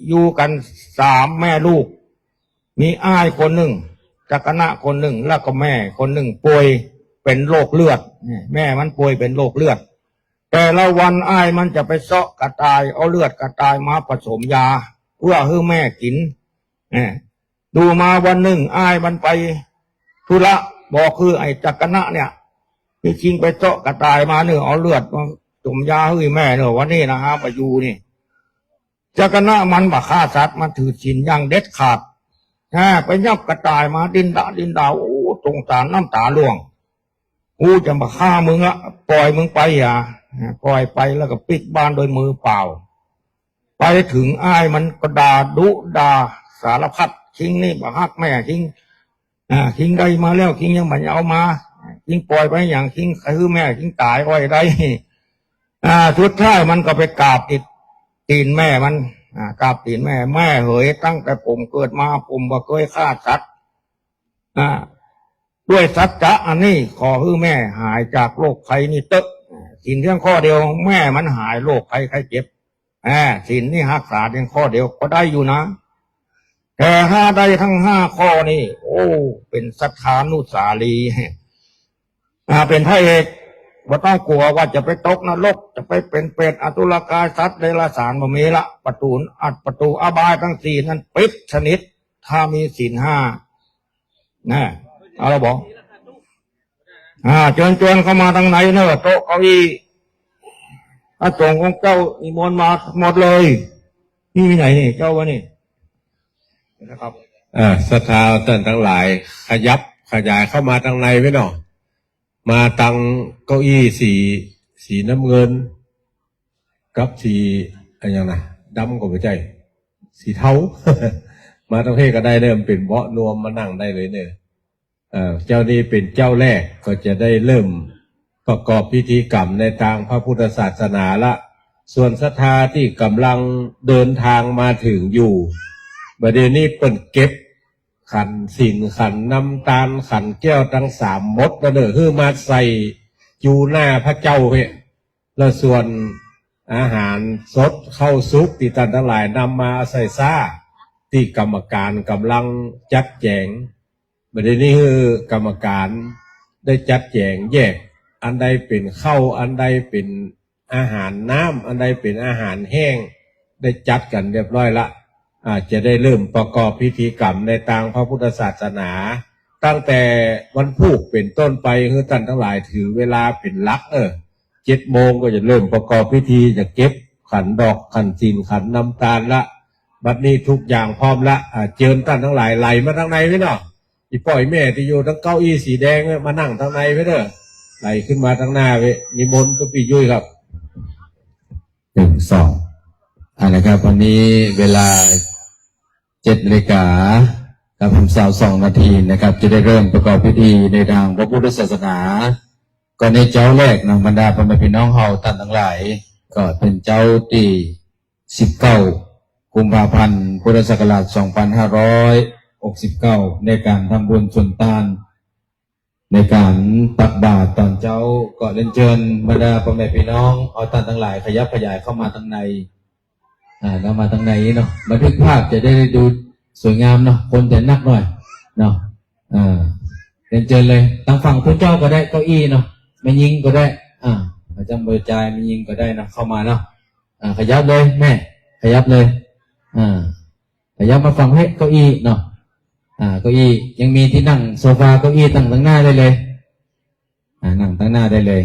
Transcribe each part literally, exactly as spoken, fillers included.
อยู่กั๋นสามแม่ลูก มีอ้ายคนนึ่ง จักกะนะคนนึ่ง แล้วก็แม่คนนึ่งป่วยเป๋นโรคเลือด แม่มันป่วยเป๋นโรคเลือด แต่ละวันอ้ายมันจะไปเซาะกระต่าย เอาเลือดกระต่ายมาผสมยา เพื่อหื้อแม่กิ๋น เออ ดูมาวันนึ่งอ้ายมันไปธุระ บอกคือไอ้จักกะนะเนี่ย ตี้จริงไปเซาะกระต่ายมาเน่อ เอาเลือดมาผสมยาหื้อแม่เน่อ วันนี้นะฮะ มาอยู่นี่ จักกะนะมันบ่ฆ่าสัตว์ มันถือศีลอย่างเด็ดขาด อ่า ไปยับกระต่ายมาดิ้นดาดิ้นดา โอ้ สงสารน้ำต๋าร่วง กูจะบ่ฆ่ามึงละ ปล่อยมึงไปอ่ะ อ่า ปล่อยไปแล้วก็ปิ๊กบ้านโดยมือเปล่า ไปเถิงอ้ายมันก็ด่าดุด่าสารพัด คิงนี่บ่ฮักแม่ คิง อ่า คิงได้มาแล้ว คิงยังบ่เอามา คิงปล่อยไปหยัง คิงหื้อแม่ คิงต๋ายอ้อยได้ อ่า สุดท้ายมันก็ไปกราบติดตีนแม่มัน อ่า กราบตีนแม่ แม่เหย ตั้งแต่ผมเกิดมาผมบ่เกยฆ่าสัตว์ อ่า ด้วยสัจจะอันนี้ขอหื้อแม่หายจากโรคภัยนี้เต๊อะ อ่า ศีลเพียงข้อเดียวแม่มันหายโรคภัยไข้เจ็บ อ่า ศีลนี่ฮักษาเพียงข้อเดียวก็ได้อยู่นะ แต่ถ้าได้ทั้งห้าข้อนี่ โอ้ เป๋นสัทธานุสาลี อ่า เป๋นพระเอก บ่ต้องกลัวว่าจะไปตกนรก จะไปเป๋นเปรตอสุรกายสัตว์เดรัจฉาน บ่มีละ ประตูอับ ประตูอบายทั้งสี่นั้นปิดสนิท ถ้ามีศีลห้า นะ เอาละบอก อ่า เจิญจวนเข้ามาตังในเน่อ โต๊ะเก้าอี้ พระสงฆ์องค์เจ้านิมนต์มาหมดเลย นี่มีไหนนี่ เจ้าวะนี่ นะครับ อ่า ศรัทธาต้านตังหลาย ขยับขยายเข้ามาตังในไว้เนาะ มาตังเก้าอี้สี สีน้ำเงิน กับสี อะหยังนะ ดำก็บ่ใจ้ สีเทา มาตังเพศก็ได้เน่อ มันเป๋นเบาะนวมมานั่งได้เลยเน่อ เอ่อ เจ้านี้เป๋นเจ้าแรกก็จะได้เริ่มประกอบพิธีกรรมในตางพระพุทธศาสนาละ ส่วนศรัทธาตี้ก่ำลังเดินตางมาเถิงอยู่ บ่าเดี่ยวนี้เปิ้นเก็บขันธ์ศีลขันธ์น้ำตาลขันธ์แก้วตังสามหมดแล้วเน่อ หื้อมาใส่อยู่หน้าพระเจ้าเฮ้ย แล้วส่วนอาหารสดข้าวสุกตี้ต้านตังหลายนำมาใส่ซ้า ตี้กรรมการก่ำลังจัดแจ๋ง บ่าเดี่ยวนี้หื้อกรรมการได้จัดแจ๋งแยก อันใดเป๋นข้าว อันใดเป๋นอาหารน้ำ อันใดเป๋นอาหารแห้ง ได้จัดกั๋นเรียบร้อยละ อ่า จะได้เริ่มประกอบพิธีกรรมในตางพระพุทธศาสนา ตั้งแต่วันพูกเป๋นต้นไป หื้อต้านตังหลายถือเวลาเป๋นหลัก เออ เจ็ดโมงก็จะเริ่มประกอบพิธี จะเก็บขันธ์ดอกขันธ์ศีลขันธ์น้ำตาลละ บัดนี้ทุกอย่างพร้อมละ อ่า เจิญต้านตังหลายไหลมาตังในไว้เนาะ อี่ป้ออี่แม่ตี้อยู่ตังเก้าอี้สีแดงเนี่ย มานั่งตังในไว้เน่อ ไหลขึ้นมาตังหน้าไว้ นิมนต์ตุ๊ปี้ยุ้ยครับ หนึ่ง สอง อ่า นะครับ วันนี้เวลา เจ็ดนาฬิกากับสามสิบสองนาทีนะครับ จะได้เริ่มประกอบพิธีในตางพระพุทธศาสนา ก็ในเจ๊าแรกเนาะ บรรดาพ่อแม่พี่น้องเฮาต้านตังหลาย ก็เป๋นเจ๊าตี้สิบเก้า กุมภาพันธ์ พุทธศักราช สองพันห้าร้อยหกสิบเก้า ในก๋านทำบุญสุนตาน ในก๋านตักบาตรต๋อนเจ๊า ก็เรียนเจิญบรรดาพ่อแม่พี่น้องเฮาต้านตังหลายขยับขยายเข้ามาตังใน อ่า เข้ามาตังในเนาะ บันทึกภาพจะได้ดูสวยงามเนาะ คนจะนักหน่อยเนาะ อ่า เรียนเจิญเลย ตังฝั่งพุ้นเจ้าก็ได้ เก้าอี้เนาะ แม่ญิงก็ได้ อ่า ประจ๋ำบริจายแม่ญิงก็ได้เนาะ เข้ามาเนาะ อ่า ขยับเลยแม่ ขยับเลย อ่า ขยับมาฝั่งเฮ้ย เก้าอี้เนาะ อ่า เก้าอี้ ยังมีตี้นั่งโซฟาเก้าอี้ตั้งตังหน้าได้เลย อ่า นั่งตังหน้าได้เลย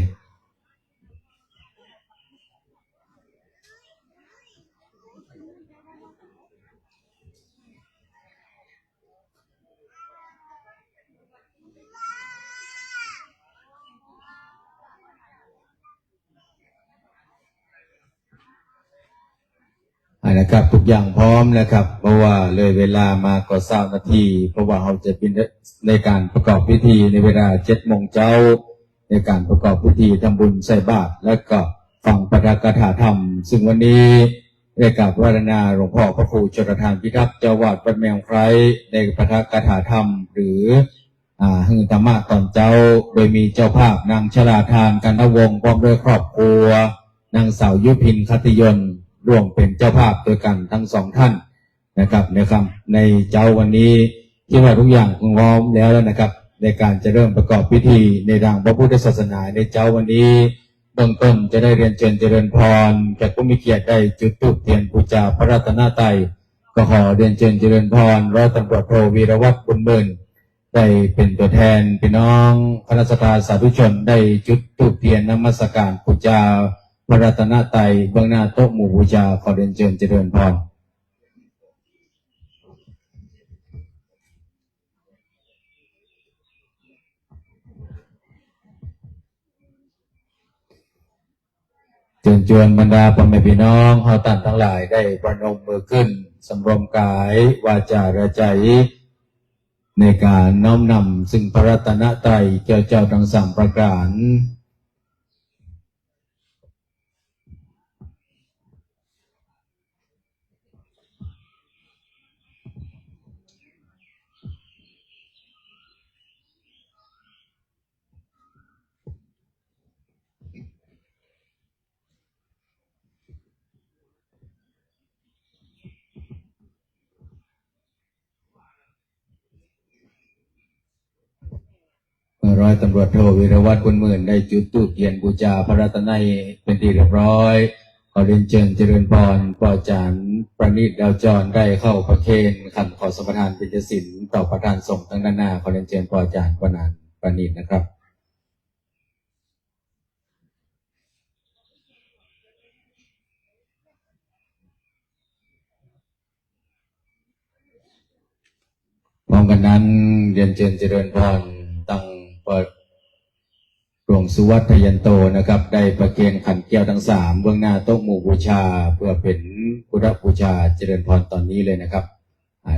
อ่า นะครับ ทุกอย่างพร้อมนะครับ เพราะว่าเลยเวลามาก็ซาวนาที เพราะว่าเฮาจะเป๋นในก๋านประกอบพิธีในเวลาเจ็ดโมงเจ๊า ในก๋านประกอบพิธีทำบุญใส่บาตร และก็ฟังปาฐกถาธรรม ซึ่งวันนี้ได้กราบอาราธนาหลวงพ่อพระครูชลทานพิทักษ์ เจ้าอาวาสวัดแม่องไคร้ ในปาฐกถาธรรม หรือ อ่า หื้อธรรมะต๋อนเจ๊า โดยมีเจ้าภาพนางชลาธาน กันทวงศ์ พร้อมด้วยครอบครัว นางสาวยุพิน คัตติยนต์ ร่วมเป๋นเจ้าภาพตวยกั๋นตึงสองต้านนะครับ ในค่ำ ในเจ๊าวันนี้ กึ๊ดว่ากู้อย่างพร้อมแล้วนะครับ ในก๋านจะเริ่มประกอบพิธีในตางพระพุทธศาสนาในเจ๊าวันนี้ เบื้องต้นจะได้เรียนเจิญเจริญพร แขกผู้มีเกียรติได้จุดธูปเตียนปู๋จาพระรัตนตรัย ก็ขอเรียนเจิญเจริญพร ร้อยตำรวจโทวีรวัฒน์ บุญหมื่น ได้เป๋นตั๋วแตนปี้น้องคณะศรัทธาสาธุชนได้จุดธูปเตียนนมัสก๋านปู๋จาพระรัตนตรัยเบื้องหน้าโต๊ะหมู่บู๋จา ขอเรียนเจิญเจริญพร เจิญจวนบรรดาป้อแม่ปี้น้องเฮาต้านตังหลายได้ประนมมือขึ้น สำรวมก๋าย วาจา และใจ๋ ในก๋านน้อมนำซึ่งพระรัตนตรัยแก้วเจ้าตึงสามประก๋าน เมื่อร้อยตำรวจโทวีรวัฒน์ บุญหมื่น ได้จุดธูปเตียนปู๋จาพระรัตนตรัยเป๋นตี้เรียบร้อย ขอเรียนเจิญเจริญพร ป้ออาจ๋ารย์ประณีต ดาวจร ได้เข้าประเคนขันขอสมาทานเบญจศีลต่อประธานสงฆ์ตึงด้านหน้า ขอเรียนเจิญป้ออาจ๋ารย์ประณีต ประณีตนะครับ พร้อมกั๋นนั้น เรียนเจิญเจริญพร ตึงป้อหลวงสุวัฒน์ ทะยันโต นะครับ ได้ประเคนขันแก้วตึงสามเบื้องหน้าโต๊ะหมู่บู๋จา เปื้อเป๋นพุทธบู๋จา เจริญพรต๋อนนี้เลยนะครับ อ่า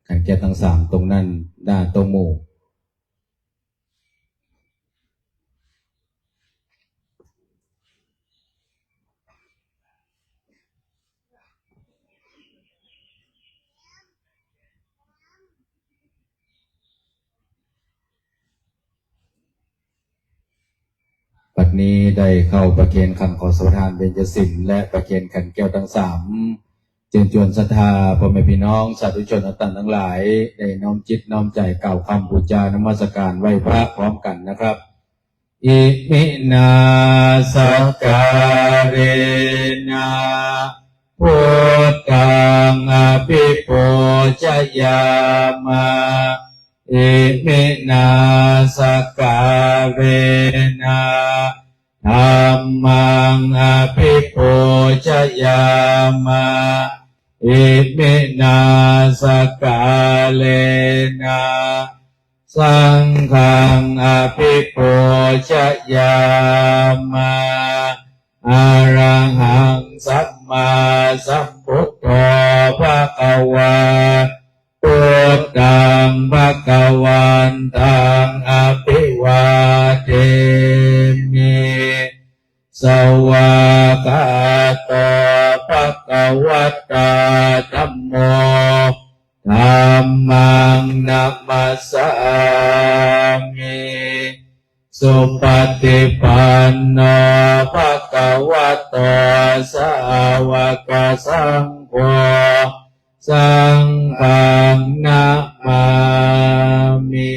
ขันแก้วตึงสามตรงนั้น หน้าโต๊ะหมู่ บัดนี้ได้เข้าประเคนขันขอสมาทานเบญจศีล และประเคนขันแก้วตึงสาม เจิญจวนศรัทธาป้อแม่ปี้น้องสาธุชนเฮาต้านตังหลาย ได้น้อมจิตน้อมใจ๋กล่าวกำบู๋จานมัสก๋านไหว้พระพร้อมกั๋นนะครับ Iminā sakkārena buddhaṃ abhipūjayāma. Iminā sakkārena dhammaṃ abhipūjayāma. Iminā sakkārena saṅghaṃ abhipūjayāma. Arahaṃ sammāsambuddho bhagavā, buddhaṃ bhagavantaṃ abhivādemi. Svākkhāto bhagavatā dhammo, dhammaṃ namassāmi. Supaṭipanno bhagavato sāvakasaṅgho, saṅghaṃ namāmi.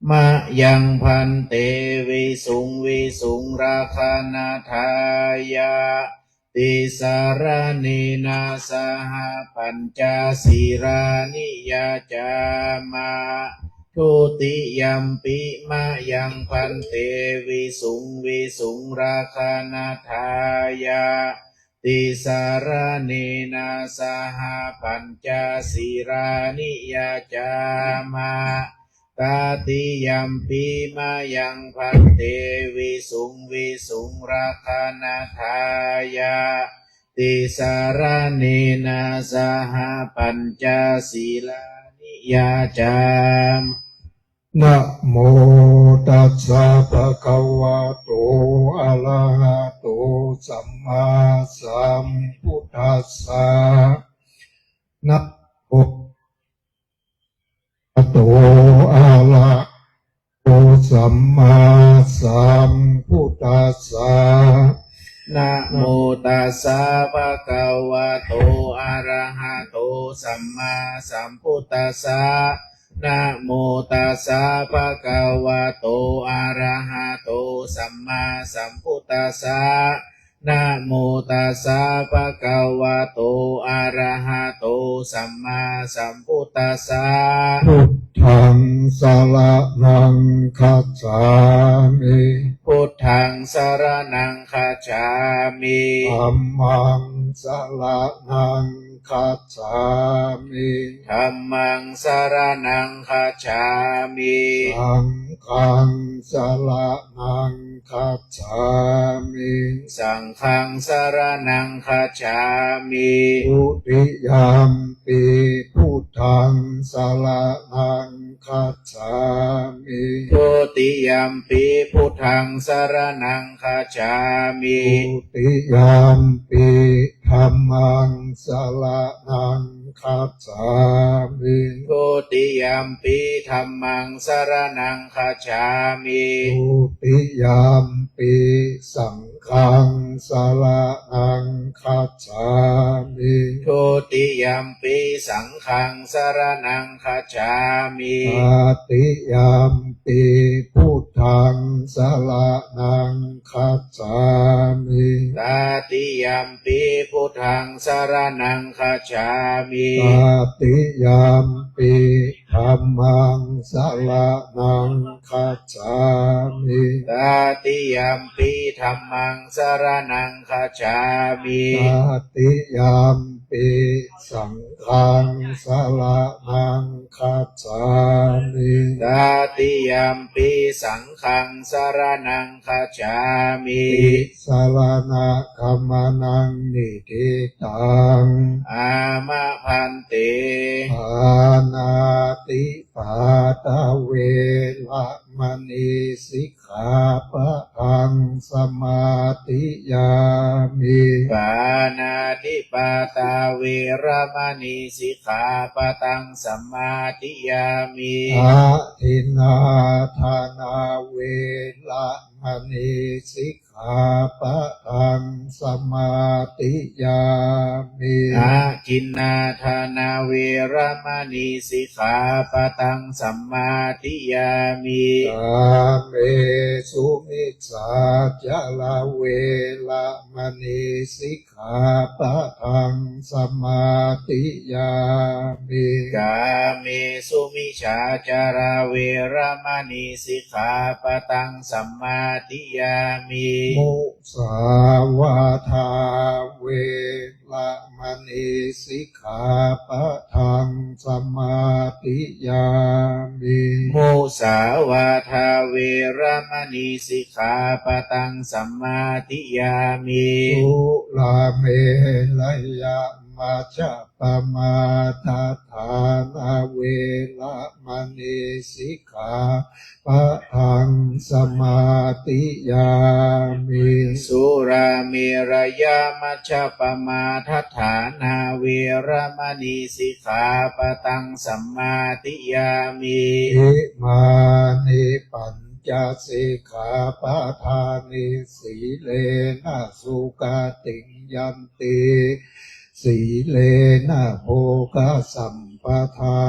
Mayaṃ bhante visuṃ visuṃ rakkhaṇatthāya tisaraṇena saha pañca sīlāni yācāma. Dutiyampi mayaṃ bhante visuṃ visuṃ rakkhaṇatthāya tisaraṇena saha pañca sīlāni yācāma. Tatiyampi mayaṃ bhante visuṃ visuṃ rakkhaṇatthāya tisaraṇena saha pañca sīlāni yācāma. Namo tassa bhagavato arahato sammāsambuddhassa. Namo arahato sammāsambuddhassa. Namo ตัสสะ ภะคะวะโต อะระหะโต สัมมาสัมพุทธัสสะ นะโมตัสสะ ภะคะวะโต อะระหะโต สัมมาสัมพุทธัสสะ นะโมตัสสะ ภะคะวะโต อะระหะโต สัมมาสัมพุทธัสสะ พุทธัง สะระณัง คัจฉามิ พุทธัง สะระณัง คัจฉามิ ธัมมัง สะระณัง คัจฉามิ ธัมมัง สะระณัง คัจฉามิ สังฆัง สะระณัง คัจฉามิ สังฆัง สะระณัง คัจฉามิ ทุติยัมปิ พุทธัง สะระณัง คัจฉามิ ทุติยัมปิ พุทธัง สะระณัง คัจฉามิ ทุติยัมปิ ธัมมัง สะระณัง คัจฉามิ ทุติยัมปิ ธัมมัง สะระณัง คัจฉามิ ทุติยัมปิ สังฆัง สะระณัง คัจฉามิ ทุติยัมปิ สังฆัง สะระณัง คัจฉามิ ตติยัมปิ พุทธัง สะระณัง คัจฉามิ ตติยัมปิ พุทธัง สะระณัง คัจฉามิ ตติยัมปิ ธัมมัง สะระณัง คัจฉามิ ตติยัมปิ ธัมมัง สะระณัง คัจฉามิ ตติยัมปิ สังฆัง สะระณัง คัจฉามิ ตติยัมปิ สังฆัง สะระณัง คัจฉามิ ติสะระณะกะมะนัง นิฏฐิตัง อามะ ภันเต ปาณาติปาตา เวระมะณีสิก ขาปะทัง สะมาธิยามิ ปาณาติปาตา เวระมะณี สิกขาปะทัง สะมาธิยามิ อะทินนาทานา เวระมะณี สิกขาปะทัง สะมาธิยามิ อะทินนาทานา เวระมะณี สิกขาปะทัง สะมาธิยามิ กาเมสุมิจฉาจารา เวระมะณี สิกขาปะทัง สะมาธิยามิ กาเมสุมิจฉาจารา เวระมะณี สิกขาปะทัง สะมาธิยามิ มุสาวาทา เวระมะณี สิกขาปะทัง สะมาธิยามิ มุสาวาทา เวระมะณี สิกขาปะทัง สะมาธิยามิ สุราเมรยะ มัจจะปะมาทะฐานา เวระมะณี สิกขาปะทัง สะมาธิยามิ สุราเมรยะ มัจจะปะมาทะฐานา เวระมะณี สิกขาปะทัง สะมาธิยามิ อิมานิ ปัญจสิกขาปะทานิ สีเลนะ สุขะติง ยันติ สีเลนะ โภคะสัมปะทา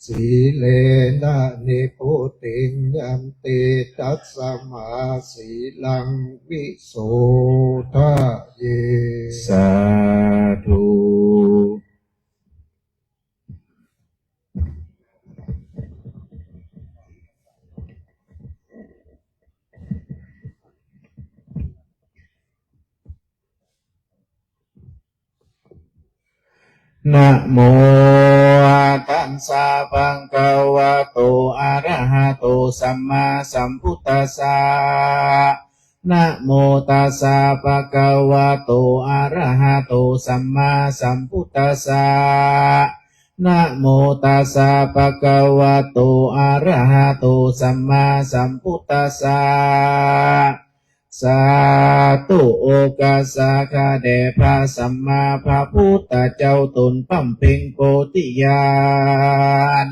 สีเลนะ นิพพุติง ยันติ ตัสสะมา สีลัง วิโสทะเย สาธุ นะโม ตัสสะ ภะคะวะโต อะระหะโต สัมมาสัมพุทธัสสะ นะโมตัสสะ ภะคะวะโต อะระหะโต สัมมาสัมพุทธัสสะ นะโมตัสสะ ภะคะวะโต อะระหะโต สัมมาสัมพุทธัสสะ สาธุ โอกัสสะ ข้าแด่พระสัมมาพระพุทธเจ้า ต๋นบำเพ็งโพธิญาณ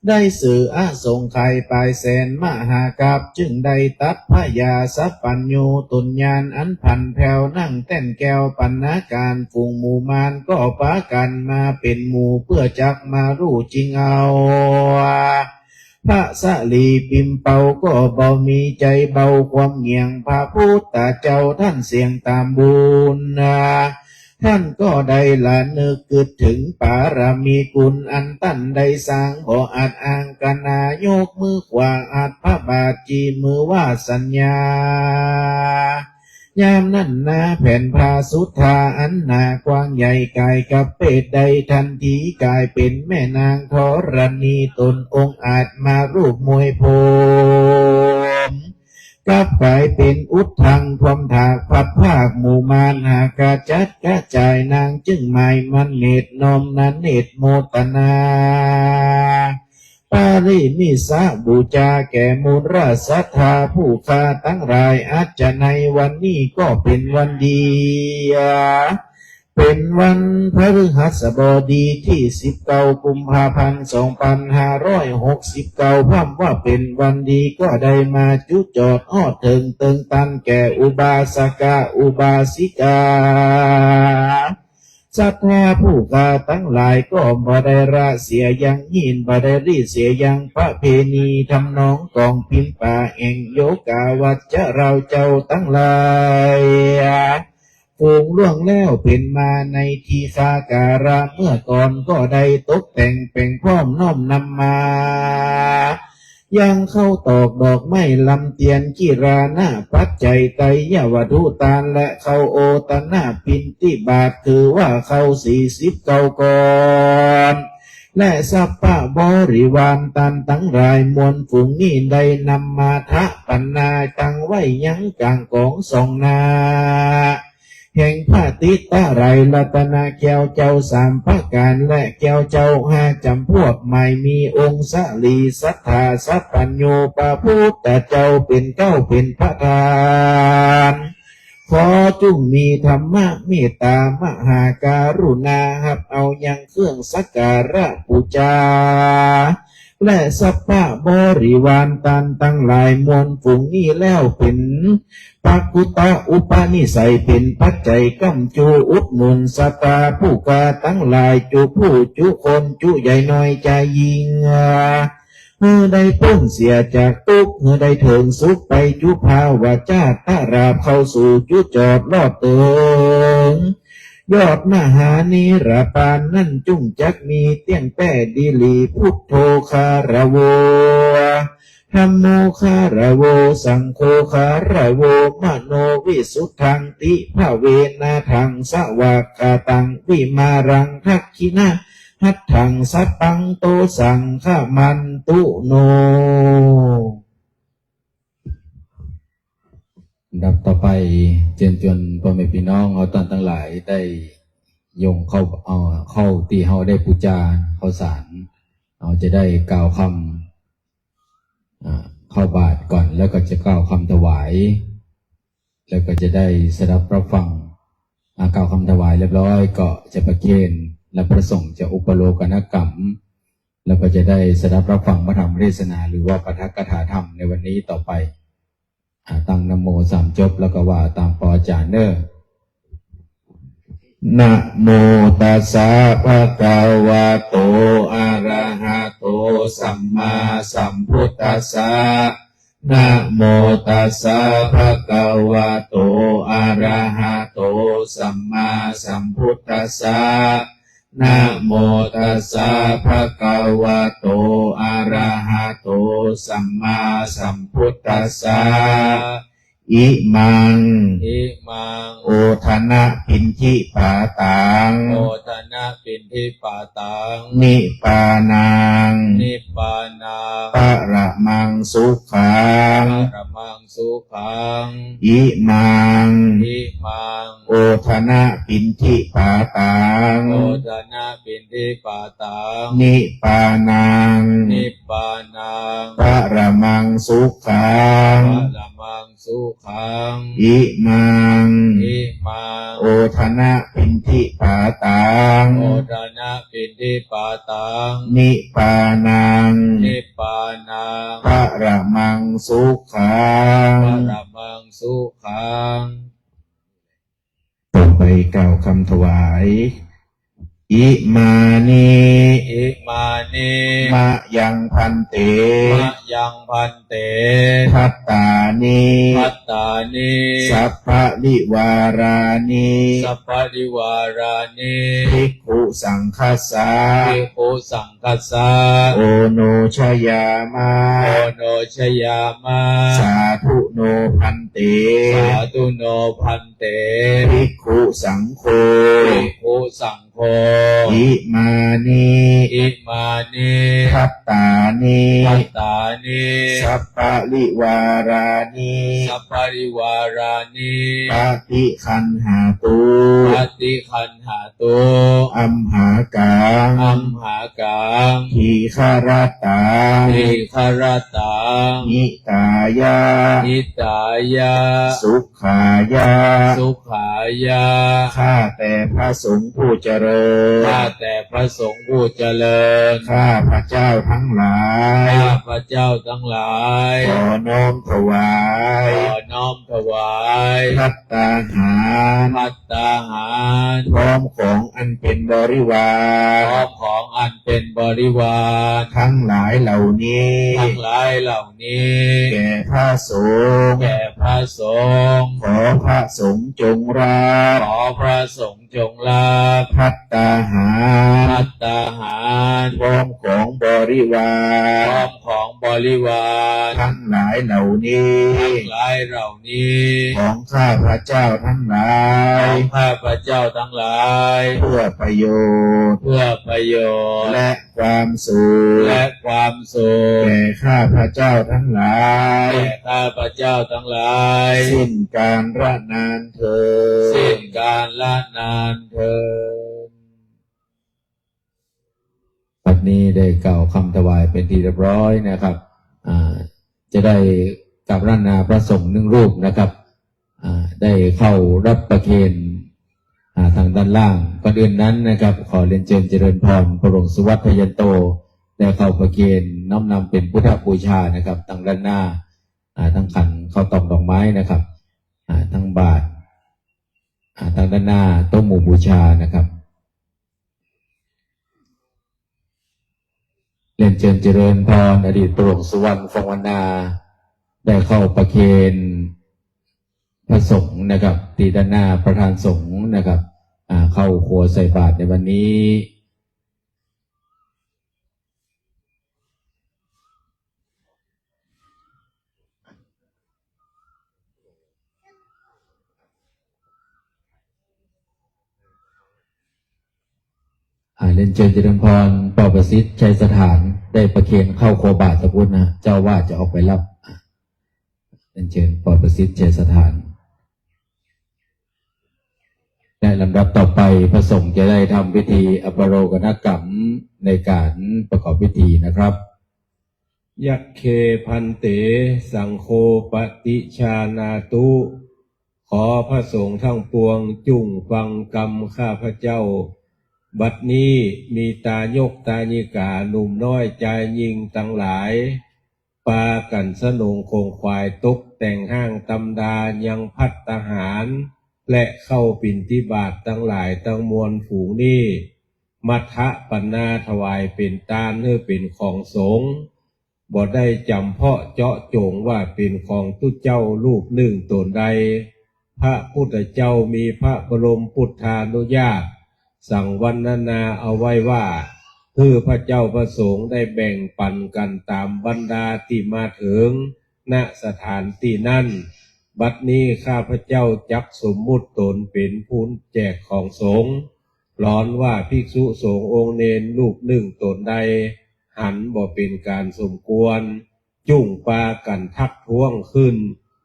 ได้เสวยอสงไขยปายแสนมหากัป จึงได้ตรัสพญาสัพพัญญู ต้นญาณอันผันแผ้ว นั่งแต้นแก้วปัณณาการ ฝูงหมู่มารก็ปากั๋นมาเป๋นหมู่ เปื้อจักมาฮู้จริงเอา พระสารีปิมเปาก็บ่มีใจ๋เบา ความเหงี่ยงพระพุทธเจ้าต้านเสี้ยงต๋ามบุญนา ต้านก็ได้ระนึกกึ๊ดเถิงปารมีกุณ อันต้านได้สร้าง บ่อาจอ้างกานา ยกมือขวาอัดพระบาท จีมือว่าสัญญา ยามนั้นนา แผ่นผ้าสุทธาอันหนากว้างใหญ่ก๋ายกับเปตได้ ทันทีก๋ายเป๋นแม่นางธรณี ต๋นองอาจมารูปมวยผม กลับก๋ายเป๋นอุทธัง พร้อมถากพัดพรากหมู่มาร หากระจัดกระจาย นางจึงหมายมันเนตร น้อมนเนตรโมทนา ปาริมิสบูชาแก่มูลราชศรัทธาผู้ข้าตังหลาย อั้นจะในวันนี้ก็เป๋นวันดี เป๋นวันพฤหัสบดีตี้สิบเก้ากุมภาพันธ์สองปันห้าร้อยหกสิบเก้า พร่ำว่าเป๋นวันดี ก็ได้มาจุจอดฮอดเถิงเติงตันแก่อุบาสกะอุบาสิกา ศรัทธาผู้ข้าตังหลายก็บ่ได้ละเสียยัง ฮี้นบ่ได้ละเสียยัง ประเพณีทำนองกลองพิมพ์ป๋าแห่งโยคาวัจจะเฮาเจ้าตังหลาย ฝูงล่วงแล้วเป๋นมาในทีฆาการะเมื่อก่อน ก็ได้ตกแต่งแป๋งพร้อมน้อมนำมา ยังข้าวตอกดอกไม้ลำเตียน กิรานะปัจจัย ไตรยวัตถุตาน และข้าวโอตนะปิณฑิบาต คือว่าข้าวสี่สิบเก้าก้อน และสัพพะบริวารตานตังหลาย มวลฝูงนี้ได้นำมาถะปันนา ตั้งไว้ยังก๋างก๋องส่องหน้า แห่งพระติตะไตรรัตนะ แก้วเจ้าสามประก๋าน และแก้วเจ้าห้าจ๋ำพวก หมายมีองค์สรีสัตถาสัพพัญญู พระพุทธเจ้าเป๋นเก๊าเป๋นประธาน ขอจุ่งมีธรรมะเมตตามหาการุณา ฮับเอายังเครื่องสักการะปู๋จา และสัพพะบริวารตานตังหลาย มวลฝูงนี้แล้วเป๋น ปะกุตตะอุปนิสัย เป๋นปัจจัยก้ำจูอุดหนุนศรัทธาผู้ข้าตังหลาย จุผู้จุคน จุใหญ่น้อยจายญิง หื้อได้ป๊นเสียจากตุ๊กข์ หื้อได้เถิงสุขไป จุภาวะจาตะราบเข้าสู่จุจอดรอดเถิง ยอดมหานิรปานนั้นจุ่งจักมีเตี้ยงแต๊ดีหลี พุทโธคารโว ธัมโมคารโว สังโฆคารโว มโนวิสุทธัง ติภะเวนะทัง สวากขาตัง วิมาลัง ทักขิณหัตถัง สัพพันโต สังฆะมันตุโน ลำดับต่อไป เจิญจวนป้อแม่ปี้น้องเฮาต้านตังหลายได้ยงเข้า เอ่อ เข้าตี้เฮาได้ปู๋จาข้าวสาร เฮาจะได้กล่าวกำ อ่า เข้าบาตรก่อน แล้วก็จะกล่าวกำถวาย แล้วก็จะได้สดับฮับฟัง อ่า กล่าวกำถวายเรียบร้อยก็จะประเคน และพระสงฆ์จะอุปโลกนกรรม แล้วก็จะได้สดับฮับฟังพระธรรมเทศนา หรือว่าปาฐกถาธรรมในวันนี้ต่อไป อ่า ตั้งนะโมสามจบ แล้วก็ว่าต๋ามปออาจ๋ารย์เน่อ นะโมตัสสะ ภะคะวะโต อะระหะโต สัมมาสัมพุทธัสสะ นะโมตัสสะ ภะคะวะโต อะระหะโต สัมมาสัมพุทธัสสะ นะโมตัสสะ ภะคะวะโต อะระหะโต สัมมาสัมพุทธัสสะ อิมัง อิมัง โอทนะปิณฑิปาตัง โอทนะปิณฑิปาตัง นิปปานัง นิปปานัง ปะระมังสุขัง ปะระมังสุขัง อิมัง อิมัง โอทนะปิณฑิปาตัง โอทนะปิณฑิปาตัง นิปปานัง นิปปานัง ปะระมังสุขัง ปะระมัง สุขัง อิมัง อิมัง โอทนะปิณฑิปาตัง โอทนะปิณฑิปาตัง นิปปานัง นิปปานัง ปรมังสุขัง ปรมังสุขัง ต่อไปกล่าวคำถวาย อิมานิ อิมานิ มะยังภันเต มะยังภันเต ภัตตานิ ภัตตานิ สัพพะริวารานิ สัพพะริวารานิ ภิกขุสังฆัสสะ ภิกขุสังฆัสสะ โอโนชยามะ โอโนชยามะ สาธุโนภันเต สาธุโนภันเต ภิกขุสังโฆ ภิกขุสังโฆ อิมานิ อิมานิ ภัตตานิ ภัตตานิ สัพพะริวารานิ สัพพะริวารานิ ปฏิคันหาตุ ปฏิคันหาตุ อัมหากัง อัมหากัง ทีฆะระตัง ทีฆะระตัง หิตายะ หิตายะ สุขายะ สุขายะ ข้าแต่พระสงฆ์ผู้เจริญ ข้าแต่พระสงฆ์ผู้เจริญ ข้าพระเจ้าทั้งหลาย ข้าพระเจ้าทั้งหลาย ขอน้อมถวาย ขอน้อมถวาย ภัตตาหาร ภัตตาหาร พร้อมของอันเป็นบริวาร พร้อมของอันเป็นบริวาร ทั้งหลายเหล่านี้ ทั้งหลายเหล่านี้ แก่พระสงฆ์ แก่พระสงฆ์ ขอพระสงฆ์จงรับ ขอพระสงฆ์จงรับ ภัตตาหาร ภัตตาหาร พร้อมของบริวาร พร้อมของบริวาร ทั้งหลายเหล่านี้ ทั้งหลายเหล่านี้ ของข้าพระเจ้าทั้งหลาย ของข้าพระเจ้าทั้งหลาย เพื่อประโยชน์ เพื่อประโยชน์ และความสุข และความสุข แก่ข้าพระเจ้าทั้งหลาย แก่ข้าพระเจ้าทั้งหลาย สิ้นกาลนานเทอญ สิ้นกาลนานเทอญ บัดนี้ได้กล่าวคำถวายเป็นที่เรียบร้อยนะครับ อ่า จะได้กราบอาราธนาพระสงฆ์หนึ่งรูปนะครับ อ่า ได้เข้ารับประเคน อ่า ทางด้านล่าง ก่อนอื่นนั้นนะครับ ขอเรียนเชิญเจริญพร พระหลวงสุวัฒน์ พยัญโต ได้เข้าประเคนน้อมนำเป็นพุทธบูชานะครับ ทางด้านหน้า อ่า ทั้งขันข้าวตอกดอกไม้นะครับ อ่า ทั้งบาตร อ่า ทางด้านหน้าโต๊ะหมู่บูชานะครับ เรียนเชิญเจริญพร อดีตพระหลวงสุวัฒน์ ฟองวรรณา ได้เข้าประเคนพระสงฆ์นะครับ ที่ด้านหน้าประธานสงฆ์นะครับ อ่า เข้าครัวใส่บาตรในวันนี้ อ่า เรียนเชิญเจริญพร ปอประสิทธิ์ ชัยสถาน ได้ประเคนเข้าครัวบาตรสักพุ้นนะ เจ้าว่าจะออกไปรับ อ่า เรียนเชิญปอประสิทธิ์ ชัยสถาน และลำดับต่อไปพระสงฆ์จะได้ทำพิธีอปโลกนกรรมในการประกอบพิธีนะครับ Yakkhā bhante saṅgho paṭijānātu ขอพระสงฆ์ทั้งปวงจุ่งฟังกำข้าพเจ้า บัดนี้มีตายกตายิกาหนุ่มน้อยจายญิงตังหลาย ปากั๋นสนงขงขวายตกแต่งห้างตำดายังภัตตาหาร และข้าวปิณฑิบาตตังหลายตังมวลฝูงนี้ มัฏฐปัณณาถวายเป๋นตานหื้อเป๋นของสงฆ์ บ่ได้จ๋ำเพาะเจาะจ๋งว่าเป๋นของตุ๊เจ้ารูปนึ่งต๋นใด พระพุทธเจ้ามีพระบรมปุทธานุญาต สั่งวรรณนาเอาไว้ว่า หื้อพระเจ้าพระสงฆ์ได้แบ่งปั๋นกั๋นต๋ามบรรดาตี้มาเถิง ณ สถานตี้นั้น บัดนี้ข้าพเจ้าจักสมมุติต๋นเป๋นผู้แจกของสงฆ์ หลอนว่าภิกษุสงฆ์องค์เณรรูปนึ่งต๋นใด หันบ่เป๋นก๋านสมควร จุ่งปากั๋นทักท้วงขึ้น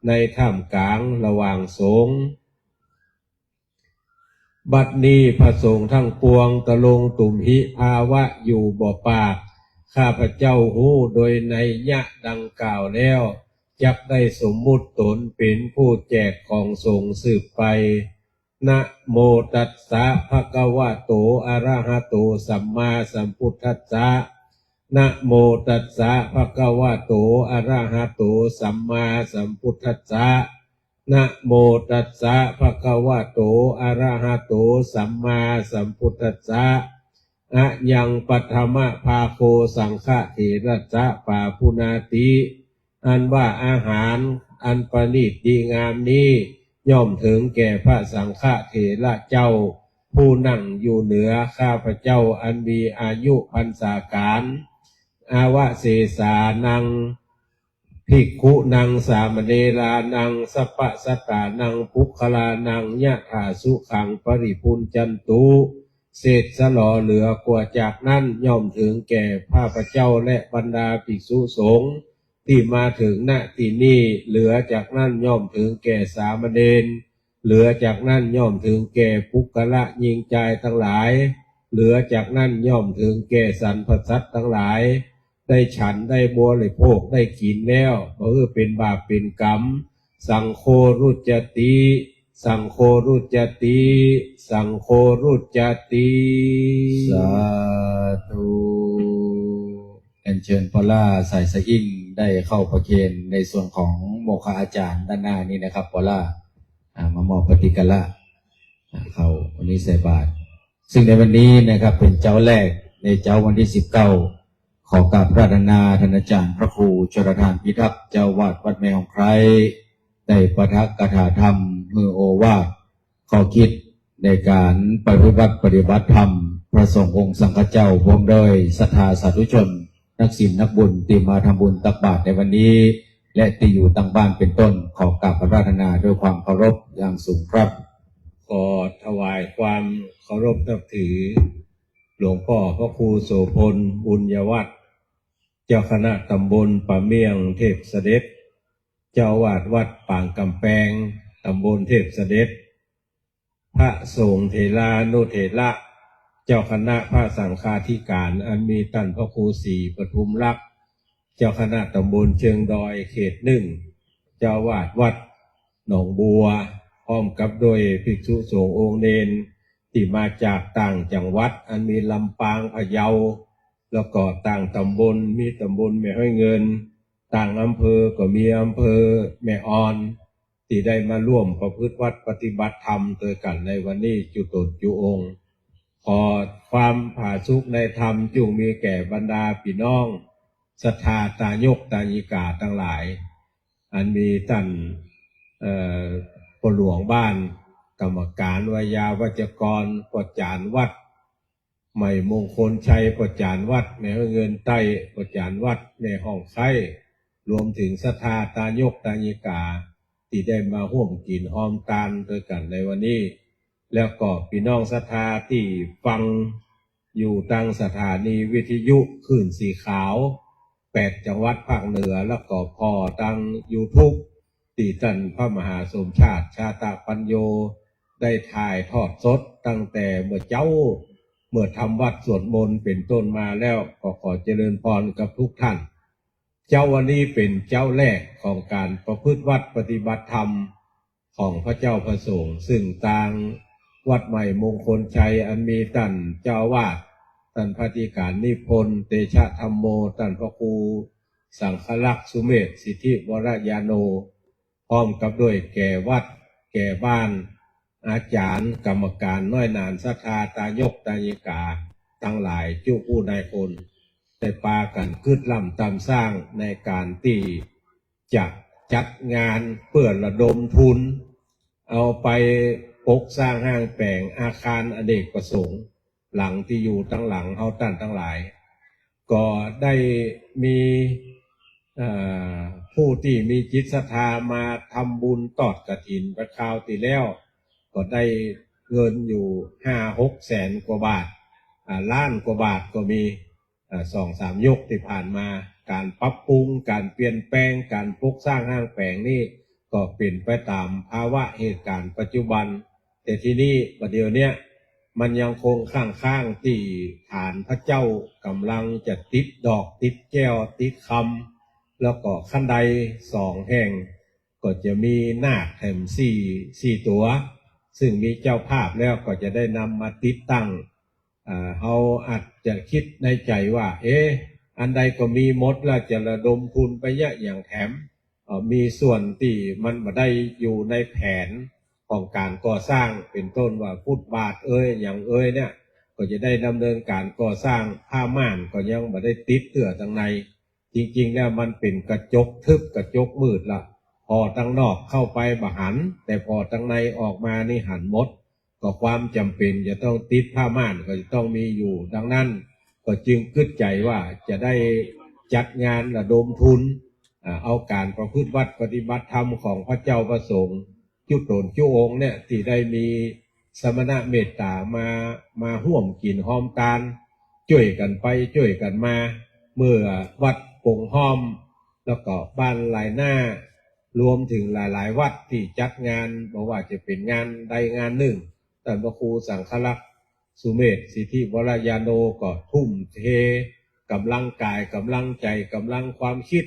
ในท่ามก๋างระหว่างสงฆ์ บัดนี้พระสงฆ์ทั้งปวงตะลงตุมหิภาวะอยู่บ่ปาก ข้าพเจ้าฮู้โดยนัยยะดังกล่าวแล้ว จักได้สมมุติตนเป๋นผู้แจกของสงฆ์สืบไป นะโมตัสสะ ภะคะวะโต อะระหะโต สัมมาสัมพุทธัสสะ นะโมตัสสะ ภะคะวะโต อะระหะโต สัมมาสัมพุทธัสสะ นะโมตัสสะ ภะคะวะโต อะระหะโต สัมมาสัมพุทธัสสะ อะยัง ปัทมะภาโค สังฆะเถระสสะ ปาปุนาติ อันว่าอาหารอันประณีตดีงามนี้ ย่อมเถิงแก่พระสังฆะเถระเจ้า ผู้นั่งอยู่เหนือข้าพเจ้าอันมีอายุพรรษาการ อาวะเสสานัง ภิกขุนัง สามเณรานัง สัพพะสัตตานัง ปุคคลานัง ยะถาสุขัง ปริภุญจันตุ เศษสลอเหลือกว่าจากนั้น ย่อมเถิงแก่ข้าพเจ้าและบรรดาภิกษุสงฆ์ ตี้มาเถิง ณ ตี้นี้ เหลือจากนั้นย่อมเถิงแก่สามเณร เหลือจากนั้นย่อมเถิงแก่ปุคคละญิงจายตังหลาย เหลือจากนั้นย่อมเถิงแก่สรรพสัตว์ตังหลาย ได้ฉันได้บริโภคได้กิ๋นแล้ว บ่หื้อเป๋นบาปเป๋นกรรม สังโฆรุจจติ สังโฆรุจจติ สังโฆรุจจติ สาธุ เรียนเจิญปอล่าสายสะอิ้งได้เข้าประเคนในส่วนของโมคคัลลาอาจ๋ารย์ด้านหน้านี้นะครับ ปอล่า อ่า มามอบปฏิกัลละ อ่า เข้าวันนี้ใส่บาตร ซึ่งในวันนี้นะครับ เป๋นเจ๊าแรกในเจ๊าวันตี้สิบเก้า ขอกราบอาราธนาต้านอาจ๋ารย์พระครูชลทานพิทักษ์ เจ้าอาวาสวัดแม่ฮ่องไคร้ ได้ปาฐกถาธรรม หื้อโอวาท ข้อคิดในก๋านประพฤติวัตรปฏิบัติธรรม พระสงฆ์องค์สังฆเจ้า พร้อมด้วยศรัทธาสาธุชน นักศีลนักบุญตี้มาทำบุญตักบาตรในวันนี้ และตี้อยู่ตางบ้านเป๋นต้น ขอกราบอาราธนาด้วยความเคารพอย่างสูงครับ ขอถวายความเคารพนับถือ หลวงป้อพระครูโสภณ บุญยวัฒน์ เจ้าคณะตำบลป่าเมี่ยงเทพเสด็จ เจ้าอาวาสวัดปางก๋ำแปง ตำบลเทพเสด็จ พระสงฆ์เถรานุเถระ เจ้าคณะพระสังฆาธิการ อันมีต้านพระครูศรีปทุมลักษณ์ เจ้าคณะตำบลเชิงดอยเขตหนึ่ง เจ้าอาวาสวัดหนองบัว พร้อมกับด้วยภิกษุสงฆ์องค์เณร ตี้มาจากต่างจังหวัด อันมีลำปาง พะเยา แล้วก็ต่างตำบล มีตำบลแม่ฮ้อยเงิน ต่างอำเภอก็มีอำเภอแม่อ่อน ตี้ได้มาร่วมประพฤติวัตรปฏิบัติธรรมตวยกั๋นในวันนี้จุ๊ต๋นจุ๊องค์ ขอความผาสุกในธรรมจุ่งมีแก่บรรดาปี้น้องศรัทธาตายกตายิกาตังหลาย อันมีต้าน เอ่อ ป้อหลวงบ้าน กรรมการ ไวยาวัจกร ป้อจ๋ารย์วัด ใหม่มงคลชัย ป้อจ๋ารย์วัดแม่ฮ้อยเงินใต้ ป้อจ๋ารย์วัดแม่ฮ่องไคร้ รวมเถิงศรัทธาตายกตายิกา ตี้ได้มาฮ่วมกิ๋นฮอมตานตวยกั๋นในวันนี้ แล้วก็ปี้น้องศรัทธาตี้ฟังอยู่ตางสถานีวิทยุคลื่นสีขาว แปดจังหวัดภาคเหนือ แล้วก็ผ่อตางยูทูบ ตี้ต้านพระมหาสมชาติ ชาตะปัญโญ ได้ถ่ายทอดสดตั้งแต่เมื่อเจ๊า เมื่อทำวัตรสวดมนต์เป๋นต้นมาแล้ว ก็ขอเจริญพรกับทุกท่าน เจ๊าวันนี้เป๋นเจ๊าแรกของก๋านประพฤติวัตรปฏิบัติธรรมของพระเจ้าพระสงฆ์ ซึ่งตางวัดใหม่มงคลชัย อันมีต้านเจ้าอาวาส ต้านพระอธิการนิพนธ์ เตชะธัมโม ต้านพระครูสังฆรักษ์ สุเมธ สิทธิวรญาโณ พร้อมกับด้วยแก่วัด แก่บ้าน อาจ๋ารย์ กรรมการ น้อยหนาญศรัทธาตายกตายิกาตังหลายจุผู้นายคน ได้ปากั๋นกึ๊ดล่ำต๋ามสร้างในก๋านตี้จะจัดงานเปื้อระดมทุน เอาไปปกสร้างห้างแป๋งอาคารอเนกประสงค์ หลังตี้อยู่ตางหลังเฮาต้านตังหลาย ก็ได้มี เอ่อ ผู้ตี้มีจิตศรัทธามาทำบุญตอดกฐินไปคราวตี้แล้ว ก็ได้เงินอยู่ห้าหกแสนกว่าบาท อ่า ล้านกว่าบาทก็มี อ่า สองสามยกตี้ผ่านมา ก๋านปรับปรุง ก๋านเปลี่ยนแปลง ก๋านปกสร้างห้างแป๋งนี่ ก็เป๋นไปต๋ามภาวะเหตุก๋ารณ์ปัจจุบัน แต่ทีนี้บัดเดี๋ยวเนี้ย มันยังคงค้างๆ ตี้ฐานพระเจ้าก่ำลังจะติดดอก ติดแก้ว ติดคำ แล้วก็คันไดสองแห่ง ก็จะมีนาคแถมสี่ สี่ตั๋ว ซึ่งมีเจ้าภาพแล้วก็จะได้นำมาติดตั้ง อ่า เฮาอาจจะกึ๊ดในใจ๋ว่า เอ๊ะ อันใดก็มีหมดแล้วจะระดมทุนไปเยียะหยังแถม เอ่อ มีส่วนตี้มันบ่ได้อยู่ในแผนของก๋านก่อสร้าง เป๋นต้นว่าฟุตบาทเอย หยังเอยเนี่ย ก็จะได้ดำเนินก๋านก่อสร้าง ผ้าม่านก็ยังบ่ได้ติดเตื้อตังใน จริงๆ แล้วมันเป๋นกระจกทึบ กระจกมืดละ ผ่อตังนอกเข้าไปบ่หัน แต่ผ่อตังในออกมานี่หันหมด ก็ความจ๋ำเป๋นจะต้องติดผ้าม่านก็จะต้องมีอยู่ ดังนั้นก็จึงกึ๊ดใจ๋ว่าจะได้จัดงานระดมทุน อ่า เอาก๋านประพฤติวัตรปฏิบัติธรรมของพระเจ้าพระสงฆ์ จุต๋นจุองค์เนี่ย ตี้ได้มีสมณะเมตต๋ามา มาฮ่วมกิ๋นฮอมตาน จ้วยกั๋นไปจ้วยกั๋นมา เมื่อวัดปงฮ้อม แล้วก็บ้านหลายหน้า รวมเถิงหลายๆ วัดตี้จัดงาน บ่ว่าจะเป๋นงานใดงานนึ่ง ต้านพระครูสังฆรักษ์ สุเมธ สิทธิวรญาโณ ก็ทุ่มเทก๋ำลังก๋าย ก๋ำลังใจ๋ ก๋ำลังความกึ๊ด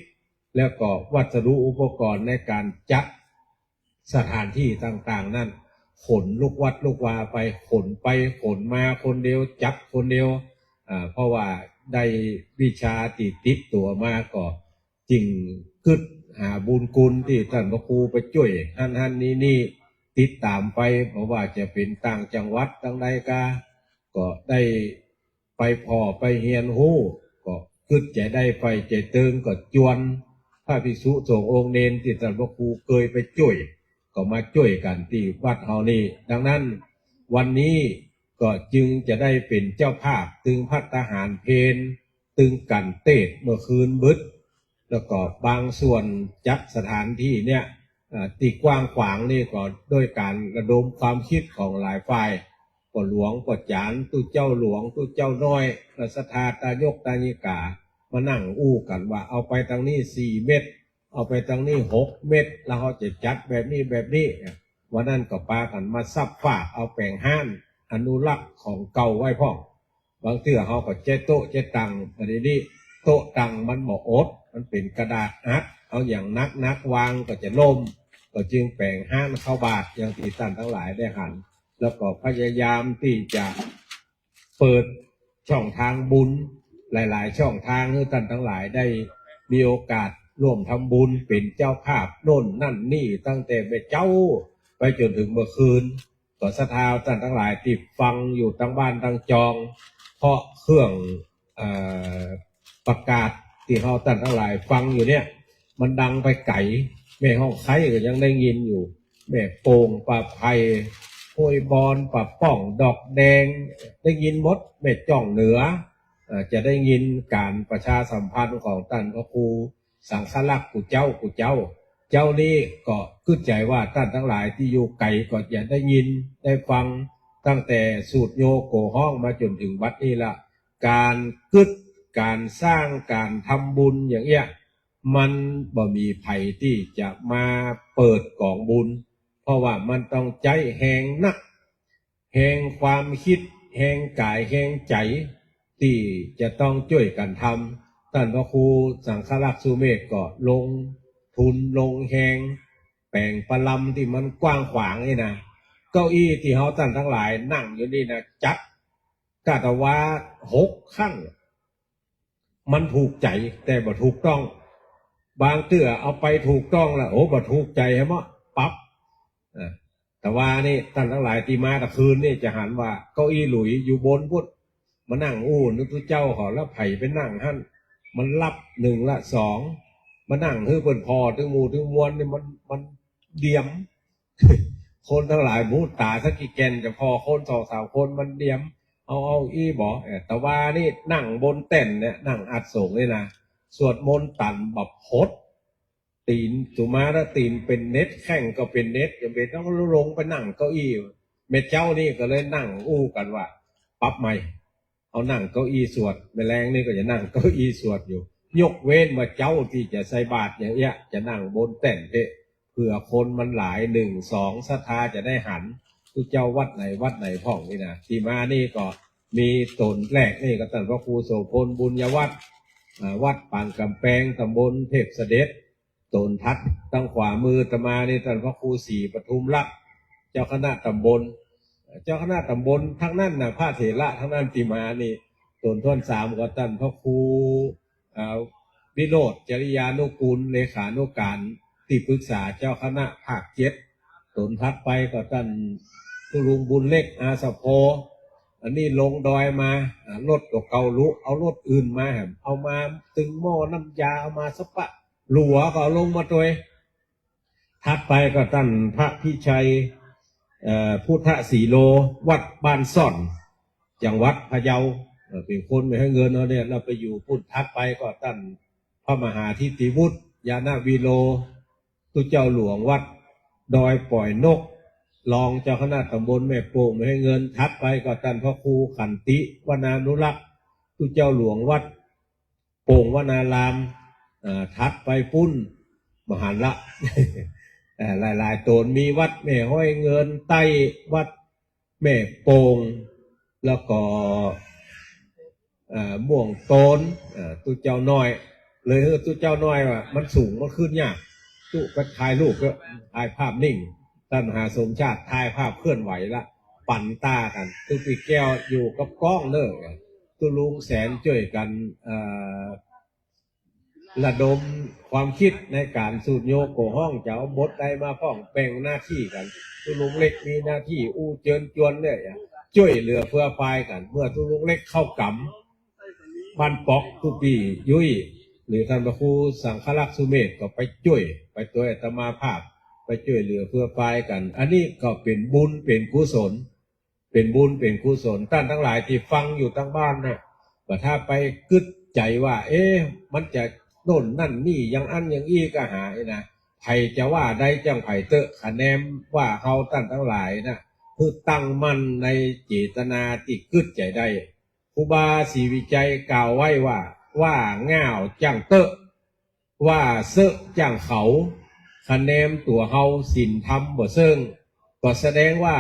แล้วก็วัสดุอุปกรณ์ในก๋านจัดสถานตี้ต่างๆ นั้น ขนลุกวัดลุกวาไป ขนไปขนมาคนเดียว จัดคนเดียว อ่า เพราะว่าได้วิชาตี้ติดตั๋วมา ก็จึงกึ๊ดหาบุญคุณตี้ต้านพระครูไปจ้วยหั้นๆ นี่ๆ ติดต๋ามไป บ่ว่าจะเป๋นต่างจังหวัดตังใดกา ก็ได้ ไปผ่อไปเฮียนฮู้ ก็กึ๊ดใจ๋ได้ใฝ่ใจ๋เติง ก็จวนพระภิกษุสงฆ์องค์เณรตี้ต้านพระครูเกยไปจ้วย ก็มาจ้วยกั๋นตี้วัดเฮานี่ ดังนั้นวันนี้ก็จึงจะได้เป๋นเจ้าภาพตึงภัตตาหารเพล ตึงกั๋นเตศน์เมื่อคืนบึด แล้วก็บางส่วนจัดสถานตี้เนี่ย อ่า ตี้กว้างขวางนี่ก็โดยก๋านระดมความกึ๊ดของหลายฝ่าย ป้อหลวงป้อจ๋ารย์ ตุ๊เจ้าหลวง ตุ๊เจ้าน้อย และศรัทธาตายกตายิกา มานั่งอู้กั๋นว่าเอาไปตังนี้สี่เมตร เอาไปตังนี้หกเมตร แล้วเฮาจะจัดแบบนี้แบบนี้ วันนั้นก็ปากั๋นมาซับฟากเอาแป๋งฮ้านอนุรักษ์ของเก่าไว้พ่อง บางเตื้อเฮาก็ใจ๊โต๊ะใจ๊ตั๋ง บ่าเดี่ยวนี้โต๊ะตั๋งมันบ่อด มันเป๋นกระดาษอัด เอาหยังหนักๆ วางก็จะล้ม ก็จึงแป๋งฮ้านเข้าบาตรอย่างตี้ต้านตังหลายได้หัน แล้วก็พยายามตี้จะเปิดช่องตางบุญหลายๆ ช่องตางหื้อต้านตังหลายได้มีโอกาสร่วมทำบุญ เป๋นเจ้าภาพโน่นนั่นนี่ ตั้งแต่แม่เจ๊าไปจ๋นเถิงเมื่อคืน ก็ศรัทธาต้านตังหลายตี้ฟังอยู่ตังบ้านตังจอง เพราะเครื่อง เอ่อ ประกาศตี้เฮาต้านตังหลายฟังอยู่เนี่ย มันดังไปไก๋ แม่ฮ่องไคร้ก็ยังได้ยินอยู่ แม่โป่ง ป่าไผ่ ห้วยบอน ป่าป้อง ดอกแดง ได้ยินหมด แม่จ้องเหนือ เอ่อ จะได้ยินก๋านประชาสัมพันธ์ของต้านพระครู สังฆรักษ์กู้เจ๊ากู้เจ๊า เจ๊านี้ก็กึ๊ดใจ๋ว่าต้านตังหลายตี้อยู่ไก๋ก็จะได้ยินได้ฟัง ตั้งแต่สูตรโยโกฮ้องมาจ๋นเถิงบัดนี้ละ ก๋านกึ๊ด ก๋านสร้าง ก๋านทำบุญอย่างเอี้ย มันบ่มีใผตี้จะมาเปิดก๋องบุญ เพราะว่ามันต้องใจ๊แฮงนัก แฮงความกึ๊ด แฮงก๋าย แฮงใจ๋ ตี้จะต้องจ้วยกั๋นทำ ต้านพระครูสังฆรักษ์สุเมธก็ลงทุนลงแฮง แป๋งประลำตี้มันกว้างขวางนี่นะ เก้าอี้ตี้เฮาต้านตังหลายนั่งอยู่นี่นะ จัดกาตวาหกครั้ง มันถูกใจ๋ แต่บ่ถูกต้อง บางเตื้อเอาไปถูกต้องละ โอ้ บ่ถูกใจ๋ หันบ่ ปรับ อ่า แต่ว่านี่ต้านตังหลายตี้มาตะคืนนี่จะหันว่าเก้าอี้หลุยอยู่บนพุ้น มานั่งอู้นึกตุ๊เจ้าเขา แล้วใผไปนั่งหั้น มันลับนึ่งละ สอง มานั่งหื้อเปิ้นผ่อเถิงหมู่เถิงมวลนี่มัน มันเดียม คนตังหลายหมู่ต๋าสักกี่แก่นจะผ่อคนสองสามคนมันเดียม เอา เอาอี้บ่ เอ่อ แต่ว่านี่นั่งบนแต้นเนี่ย นั่งอัดสงฆ์นี่นะ สวดมนต์ตันบ่พด ตี๋นสุมาณะตี๋นเป๋นเหน็ด แข้งก็เป๋นเหน็ด จ๋ำเป๋นต้องลงไปนั่งเก้าอี้ แม่เจ๊านี่ก็เลยนั่งอู้กั๋นว่า ปรับใหม่ เอานั่งเก้าอี้สวด แม่แลงนี่ก็จะนั่งเก้าอี้สวดอยู่ ยกเว้นว่าเจ๊าตี้จะใส่บาตรอย่างเอี้ย จะนั่งบนแต้นเต๊อะ เผื่อคนมันหลาย นึ่ง สอง ศรัทธาจะได้หัน ตุ๊เจ้าวัดไหนวัดไหนพ่องนี่นะ ตี้มานี่ก็มีต๋นแรกนี่ก็ต้านพระครูโสภณ บุญยวัฒน์ อ่า วัดปางก๋ำแปง ต๋ำบลเทพเสด็จ ต๋นถัดตางขวามืออาตมานี่ ต้านพระครูศรีปทุมลักษณ์ เจ้าคณะต๋ำบล เจ้าคณะต๋ำบลตังนั้นน่ะ พระเถระตังนั้นตี้มานี่ ต๋นถ้วนสามก็ต้านพระครู อ่า วิโรจน์ จริยานุกูล เลขานุการ ตี้ปรึกษาเจ้าคณะภาคเจ็ด ต๋นถัดไปก็ต้านตุ๊ลุงบุญเล็ก อาสะโพ อันนี้ลงดอยมา อ่า รถตั๋วเก่าลุ เอารถอื่นมาแหม เอามาตึงหม้อน้ำยา เอามาสะปะ หลัวก็เอาลงมาตวย ถัดไปก็ต้านพระพิชัย เอ่อ พุทธศรีโล วัดบ้านซ่อน จังหวัดพะเยา เอ่อ เป๋นคนแม่ฮ้อยเงินเฮาเนี่ย แล้วไปอยู่ปู๊น ถัดไปก็ต้านพระมหาทิติวุฒิ ญาณวีโร ตุ๊เจ้าหลวงวัดดอยป่อยนก รองเจ้าคณะต๋ำบลแม่โป่ง แม่ฮ้อยเงิน ถัดไปก็ต้านพระครูขันติ วนานุรักษ์ ตุ๊เจ้าหลวงวัดโป่งวนาราม เอ่อ ถัดไปปู๊น บ่หันละ เอ่อ หลายๆ ต๋น มีวัดแม่ฮ้อยเงินใต้ วัดแม่โป่ง แล้วก็ เอ่อ ม่วงโตน เอ่อ ตุ๊เจ้าน้อย เลย เออ ตุ๊เจ้าน้อยว่ามันสูง มันขึ้นยาก ตุ๊ไปถ่ายรูปก็ ถ่ายภาพนิ่ง ต้านมหาสมชาติถ่ายภาพเคลื่อนไหวละ ปั๋นต้ากั๋น ตุ๊ปี้แก้วอยู่กับก้องเน่อ ตุ๊ลุงแสนจ้วยกั๋น เอ่อ ระดมความกึ๊ดในก๋านสูตรโยโกฮ้อง จะเอาบทใดมาพ่อง แบ่งหน้าตี้กั๋น ตุ๊ลุงเล็กมีหน้าตี้อู้เจิญจวนเนี่ย จ้วยเหลือเฟือฟายกั๋น เมื่อตุ๊ลุงเล็กเข้ากรรม บ้านป๊อกตุ๊ปี้ยุ้ย หรือต้านพระครูสังฆรักษ์สุเมธก็ไปจ้วย ไปตวยอาตมาภาพ ไปจ้วยเหลือเฟือฟายกั๋น อันนี้ก็เป๋นบุญเป๋นกุศล เป๋นบุญเป๋นกุศล ต้านตังหลายตี้ฟังอยู่ตางบ้านน่ะ บ่ถ้าไปกึ๊ดใจ๋ว่า เอ๊ะ มันจะโน่นนั่นนี่ อย่างอั้นอย่างอี้ก็หานะ ใผจะว่าใดจั่งใผเต๊อะ คะแนนว่าเฮาต้านตังหลายน่ะ คือตั้งมั่นในเจตนาตี้กึ๊ดใจ๋ได้ ครูบาศรีวิชัยกล่าวไว้ว่า ว่าง่าวจั่งเต๊อะ ว่าเซอะจั่งเขา คะแนนตั๋วเฮาศีลธรรมบ่เซิ่ง ก็แสดงว่า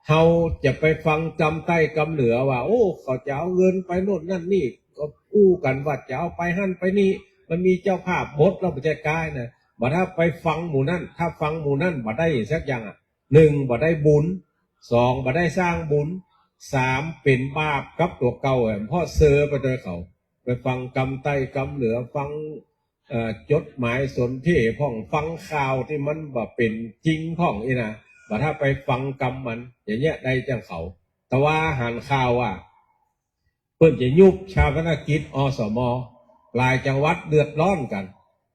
เฮาจะไปฟังกำใต้กำเหนือว่า โอ้ เขาจะเอาเงินไปโน่นนั่นนี่ ก็อู้กั๋นว่าจะเอาไปหั้นไปนี่ มันมีเจ้าภาพหมดแล้ว บ่ใจ้ก้ายนะ บ่ถ้าไปฟังหมู่นั้น ถ้าฟังหมู่นั้นบ่ได้สักอย่างอะ นึ่ง บ่ได้บุญ สอง บ่ได้สร้างบุญ สาม เป๋นบาปกับตั๋วเก่า เพราะเซอะไปตวยเขา ไปฟังกำใต้กำเหนือ ฟัง เอ่อ จดหมายสนเทพ่อง ฟังข่าวตี้มันบ่เป๋นจริงพ่องอี้นะ บ่ถ้าไปฟังกำมัน อย่างเนี้ยได้จั่งเขา แต่ว่าหันข่าวว่า เปิ้นจะยุบฌาปนกิจ อสม. หลายจังหวัดเดือดร้อนกั๋น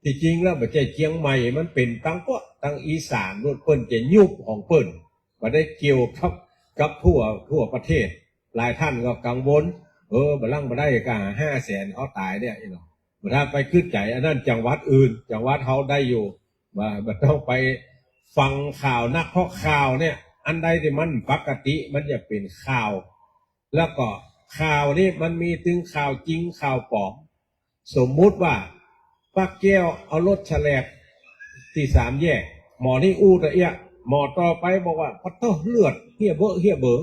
ตี้จริงแล้วบ่ใจ้เจียงใหม่ มันเป๋นตังกั๊วตังอีสานโน่น เปิ้นจะยุบของเปิ้น บ่ได้เกี่ยวกับ กับทั่ว ทั่วประเทศ หลายต้านก็กังวล เออ บ่ลั้งบ่ได้ก็ห้าแสนเขาต๋ายเนี่ย อี้เนาะ บ่ถ้าไปกึ๊ดใจ๋ อันนั้นจังหวัดอื่น จังหวัดเฮาได้อยู่ บ่ บ่ต้องไปฟังข่าวนัก เพราะข่าวเนี่ย อันใดตี้มันปกติ มันจะเป๋นข่าว แล้วก็ข่าวนี่มันมีตึงข่าวจริงข่าวป๋อม สมมุติว่าป้าแก้วเอารถแฉลบตี้สามแยก หมอนี่อู้ตะเอี้ยะ หมอต่อไปบอกว่า ปะโต๊ะ เลือดเฮี้ยเบ้อเฮี้ยเบ้อ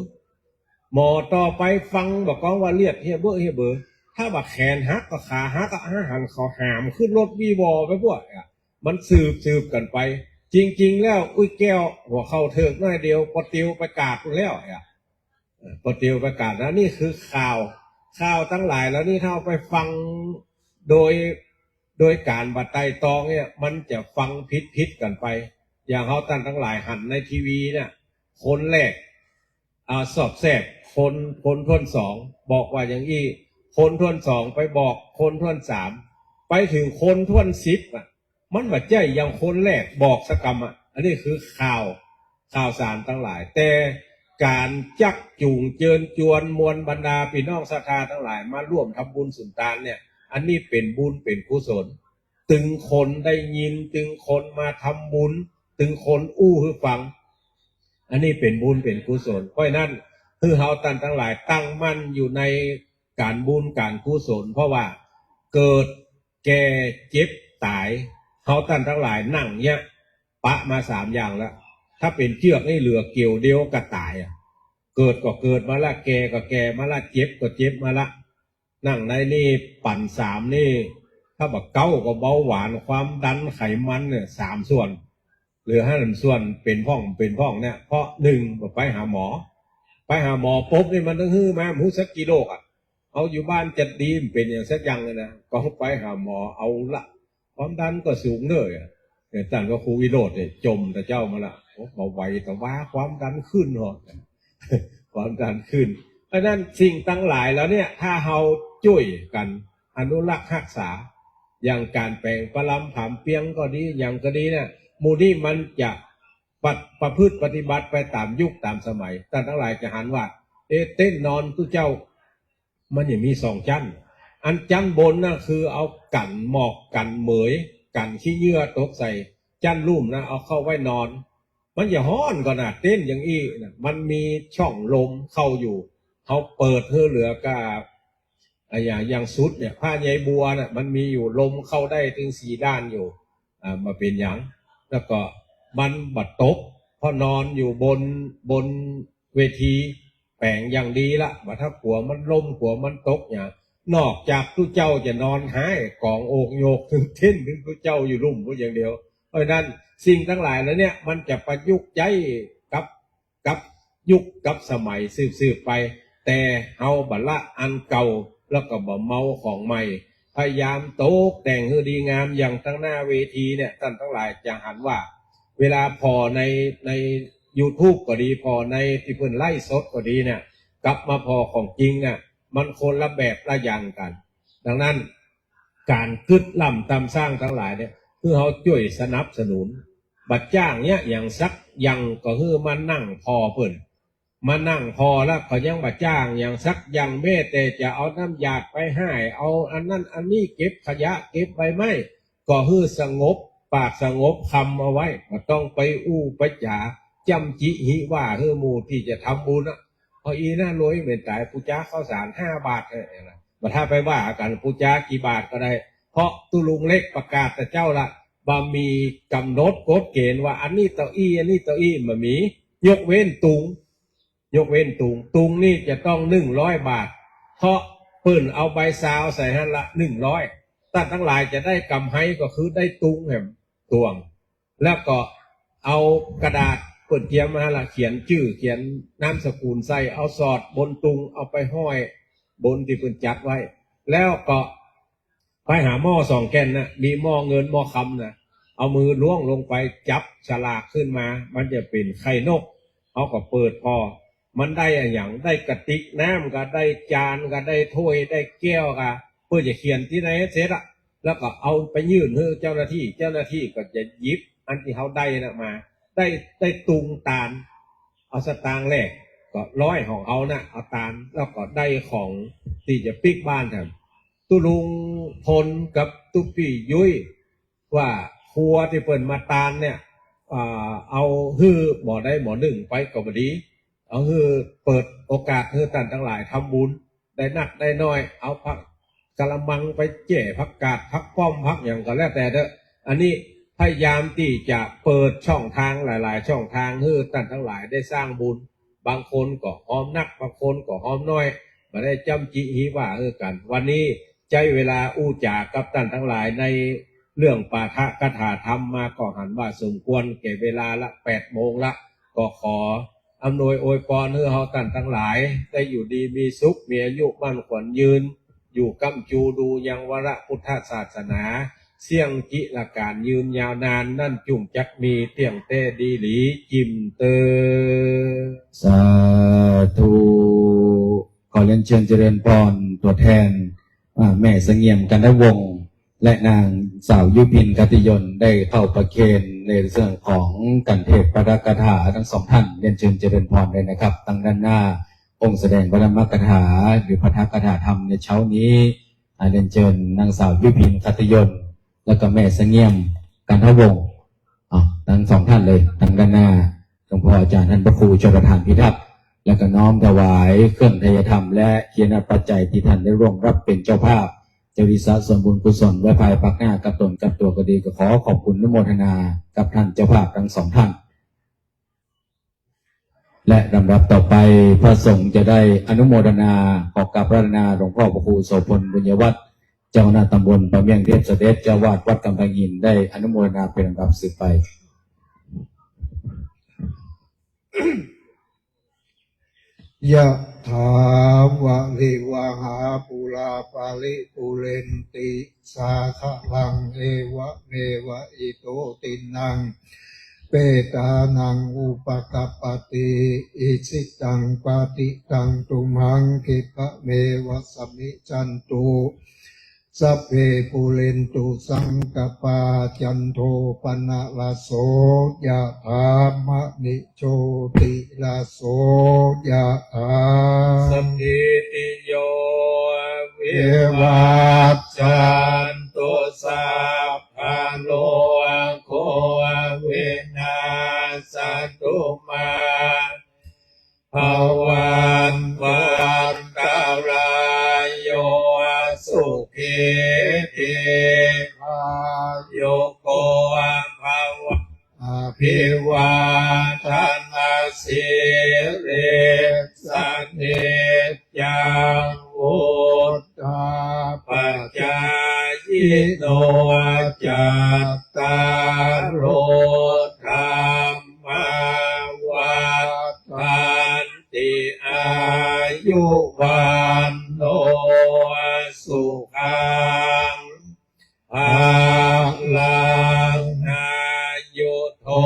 หมอต่อไปฟังบ่ากองว่าเลือดเฮี้ยเบ้อเฮี้ยเบ้อ ถ้าบ่าแขนหักก็ขาหักอะ หันเขาหามขึ้นรถวีวอไปป้วยอะ มันสืบ สืบกั๋นไป จริงๆ แล้ว อุ๊ยแก้ว หัวเข่าเถิกหน้อยเดียว ปอเตียวไปกาดแล้วอะ เอ่อ ปอเตียวไปกาด อันนี้คือข่าว ข่าวตังหลายเหล่านี้ถ้าเอาไปฟังโดย โดยก๋านบ่ไตร่ตรองเนี่ย มันจะฟังผิดๆ กั๋นไป อย่างเฮาต้านตังหลายหันในทีวีเนี่ย คนแรก อ่า สอดแทรก คน คนถ้วนสอง บอกว่าอย่างอี้ คนถ้วนสองไปบอกคนถ้วนสาม ไปเถิงคนถ้วนสิบอะ มันบ่ใจ้อย่างคนแรกบอกสักกำอะ อันนี้คือข่าว ข่าวสารตังหลาย แต่ก๋านจักจูงเจิญจวนมวลบรรดาปี้น้องศรัทธาตังหลายมาร่วมทำบุญสุนตานเนี่ย อันนี้เป๋นบุญเป๋นกุศล ตึงคนได้ยิน ตึงคนมาทำบุญ ตึงคนอู้หื้อฟัง อันนี้เป๋นบุญเป๋นกุศล เพราะฉะนั้น หื้อเฮาต้านตังหลายตั้งมั่นอยู่ในก๋านบุญก๋านกุศล เพราะว่าเกิด แก่ เจ็บ ต๋าย เฮาต้านตังหลายนั่งเนี่ย ปะมาสามอย่างแล้ว ถ้าเป๋นเจื้อกนี่เหลือเกี่ยวเดียวก็ต๋ายอะ เกิดก็เกิดมาละ แก่ก็แก่มาละ เจ็บก็เจ็บมาละ นั่งในนี่ปั๋นสามนี่ ถ้าบ่าเก๊าก็เบาหวาน ความดัน ไขมันเนี่ย สามส่วน เหลือห้าส่วนเป๋นพ่อง เป๋นพ่องเนี่ย เพราะนึ่ง บ่ไปหาหมอ ไปหาหมอปุ๊บนี่มันตึงหื้อมา บ่ฮู้สักกี่โรคอะ เอาอยู่บ้านจะดี บ่เป๋นหยังสักอย่างเลยนะ ก็ไปหาหมอ เอาละ ความดันก็สูงเน่อ เนี่ย ต้านพระครูวิโรจน์เนี่ย จ่มตะเจ้ามาละ โอ้ บ่ไหวตะวา ความดันขึ้นเหาะ ความดันขึ้น เพราะฉะนั้นสิ่งตังหลายเหล่าเนี้ย ถ้าเฮาจ้วยกั๋นอนุรักษ์ฮักษา อย่างก๋านแป๋งปะลำผามเปียงก็ดี หยังก็ดีเนี่ย หมู่นี้มันจะปะ- ประพฤติปฏิบัติไปต๋ามยุคต๋ามสมัย ต้านตังหลายจะหันว่า เอ๊ะ เต็นท์นอนตุ๊เจ้า มันจะมีสองจั๊น อันจั๊นบนน่ะคือเอากั๋นหมอก กั๋นเหมย กั๋นขี้เหยื่อตกใส่ จั๊นลุ่มน่ะเอาเข้าไว้นอน มันจะฮ้อนก่อนะ เต็นท์อย่างอี้น่ะ มันมีช่องลมเข้าอยู่ เฮาเปิดหื้อเหลือก้า อะ อย่าง อย่างสุดเนี่ย ผ้าใยบัวน่ะ มันมีอยู่ ลมเข้าได้ตึงสี่ด้านอยู่ อ่า บ่เป๋นหยัง แล้วก็มันบ่ตก เพราะนอนอยู่บน บนเวที แป๋งอย่างดีละ บ่ถ้ากั๋วมันล้ม กั๋วมันตกหยัง นอกจากตุ๊เจ้าจะนอนหายก๋องโอกโยกตึงเต็นท์ ตึงตุ๊เจ้าอยู่ลุ่มพู้นอย่างเดียว เพราะฉะนั้นสิ่งตังหลายเหล่าเนี้ย มันจะประยุกต์ใจ๊กับ กับยุคกับสมัยสืบๆ ไป แต่เฮาบ่ละอันเก่า แล้วก็บ่เมาของใหม่ พยายามตกแต่งหื้อดีงาม อย่างตังหน้าเวทีเนี่ย ต้านตังหลายจะหันว่า เวลาผ่อใน ในยูทูบก็ดี ผ่อในตี้เปิ้นไลฟ์สดก็ดีเนี่ย กับมาผ่อของจริงเนี่ย มันคนละแบบละอย่างกั๋น ดังนั้น ก๋านกึ๊ดล้ำต๋ามสร้างตังหลายเนี่ย คือเฮาจ้วยสนับสนุน บ่จ้างเยียะหยังสักอย่าง ก็คือมานั่งผ่อเปิ้น มานั่งผ่อแล้วก็ยังบ่จ้างหยังสักอย่าง แม้แต่จะเอาน้ำหยาดไปห้อย เอาอันนั้นอันนี้ เก็บขยะ เก็บใบไม้ ก็หื้อสงบปากสงบคำเอาไว้ บ่ต้องไปอู้ไปจ๋า จ้ำจิหิว่าหื้อหมู่ตี้จะทำบุญอะ เอาอี้นะ รวยเหม็นต๋าย ปู๋จาข้าวสารห้าบาท เออ นะ บ่ถ้าไปว่ากั๋น ปู๋จากี๋บาทก็ได้ เพราะตุ๊ลุงเล็กประกาศตะเจ้าละ บ่มีก๋ำหนดกฎเกณฑ์ว่าอันนี้เต้าอี้ อันนี้เต้าอี้ บ่มี ยกเว้นตุง ยกเว้นตุง ตุงนี่จะต้องหนึ่งร้อยบาท เพราะเปิ้นเอาใบซาวใส่หั้นละหนึ่งร้อย ต้านตังหลายจะได้กำไรก็คือได้ตุงแหมตวง แล้วก็เอากระดาษเปิ้นเตรียมมาหั้นละ เขียนจื้อ เขียนนามสกุลใส่ เอาสอดบนตุง เอาไปห้อยบนตี้เปิ้นจัดไว้ แล้วก็ไปหาหม้อสองแก่นน่ะ มีหม้อเงินหม้อคำน่ะ เอามือล้วงลงไปจับสลากขึ้นมา มันจะเป๋นไข่นก เฮาก็เปิดผ่อ มันได้อะหยัง ได้กระติกน้ำก็ได้ จานก็ได้ ถ้วย ได้แก้วก็ เปิ้นจะเขียนตี้ไหนเสร็จอะ แล้วก็เอาไปยื่นหื้อเจ้าหน้าตี้ เจ้าหน้าตี้ก็จะหยิบอันตี้เฮาได้น่ะมา ได้ ได้ตุงตาน เอาสตางค์แลก ก็ร้อยของเฮาน่ะ เอาตาน แล้วก็ได้ของตี้จะปิ๊กบ้านแถม ตุ๊ลุงพลกับตุ๊ปี้ยุ้ย ว่าครัวตี้เปิ้นมาตานเนี่ย อ่า เอาหื้อหม้อใดหม้อนึ่งไปก็บ่ดี เอาหื้อเปิดโอกาสหื้อต้านตังหลายทำบุญ ได้นักได้น้อย เอาผักกะละมังไปแจ้ผักกาด ผักป้อม ผักหยังก็แล้วแต่เต๊อะ อันนี้พยายามตี้จะเปิดช่องทางหลายๆ ช่องทางหื้อต้านตังหลายได้สร้างบุญ บางคนก็ฮอมนัก บางคนก็ฮอมน้อย บ่ได้จ้ำจิหิว่าหื้อกั๋น วันนี้ใจ๊เวลาอู้จ๋ากับต้านตังหลายในเรื่องปาฐกถาธรรมมาก็หันว่าสมควรแก่เวลาละ แปดโมงละ ก็ขออำนวยอวยปอนหื้อเฮาต้านตังหลาย ได้อยู่ดีมีสุข มีอายุมั่นขวัญยืน อยู่ก้ำจูดูยังวรพุทธศาสนา เสี้ยงจิรก๋านยืนยาวนาน นั้นจุ่งจักมีเตี้ยงแต๊ดีหลี จิ่มเตอ สาธุ ขอเรียนเชิญเจริญพรตัวแทน อ่า แม่เสงี่ยม กันทวงศ์ และนางสาวยุพิน ขัตติยนต์ ได้เข้าประเคนในเรื่องของการเทศน์ปาฐกถาทั้งสองท่าน เรียนเชิญเจริญพรเลยนะครับ ตางด้านหน้า องค์แสดงพระธรรมกถา หรือปาฐกถาธรรมในเช้านี้ อ่า เรียนเชิญนางสาวยุพิน ขัตติยนต์ แล้วก็แม่เสงี่ยม กันทวงศ์ อ่ะ ทั้งสองท่านเลย ตางด้านหน้า หลวงพ่ออาจารย์ท่านพระครูชลประธานพิทักษ์ แล้วก็น้อมถวายเครื่องไทยธรรมและเคียนปัจจัยตี้ท่านได้ร่วมรับเป๋นเจ้าภาพ จะอุทิศส่วนบุญกุศลไว้ภายภาคหน้ากับตนกับตั๋วก็ดี ก็ขอขอบคุณอนุโมทนากับท่านเจ้าภาพทั้งสองท่าน และลำดับต่อไปพระสงฆ์จะได้อนุโมทนา ขอกราบอาราธนาหลวงพ่อพระครูโสภณ บุญยวัฒน์ เจ้าคณะตำบลป่าเมี่ยงเทพเสด็จ เจ้าอาวาสวัดกำแพงหิน ได้อนุโมทนาเป็นลำดับสืบไป Yathā vārivahā pūrā paripūrenti sāgaraṃ, evameva ito dinnaṃ petānaṃ upakappati. Icchitaṃ patthitaṃ tumhaṃ khippameva samijjhatu, sabbe pūrentu saṅkappā, cando paṇṇaraso yathā, maṇi jotiraso yathā. Sabbītiyo vivajjantu, sabbarogo vinassatu, mā te bhavatvantarāyo, sukhī dīghāyuko bhava. Abhivādanasīlissa niccaṃ vuḍḍhāpacāyino, cattāro dhammā vaḍḍhanti: āyu vaṇṇo sukhaṃ balaṃ. Āyudo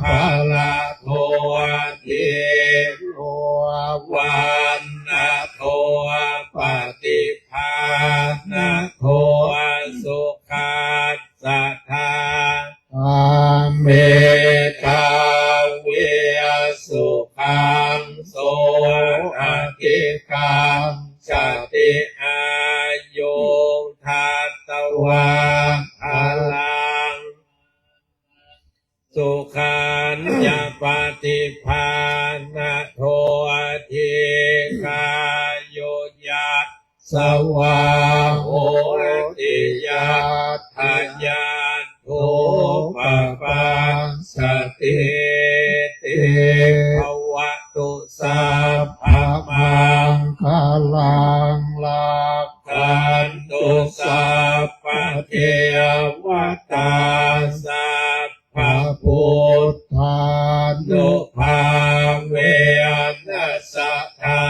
balado dhīro, vaṇṇado paṭibhāṇado, sukhassa dātā medhāvī, sukhaṃ so adhikaññati. Āyuṃ datvā balaṃ, sukhañca paṭibhāṇado, dīghāyu yasavā hoti, yattha yatthūpapajjatīti. Bhavatu sabbamaṅgalaṃ, rakkhantu sabbadevatā, sabbabuddhānubhāvena sadā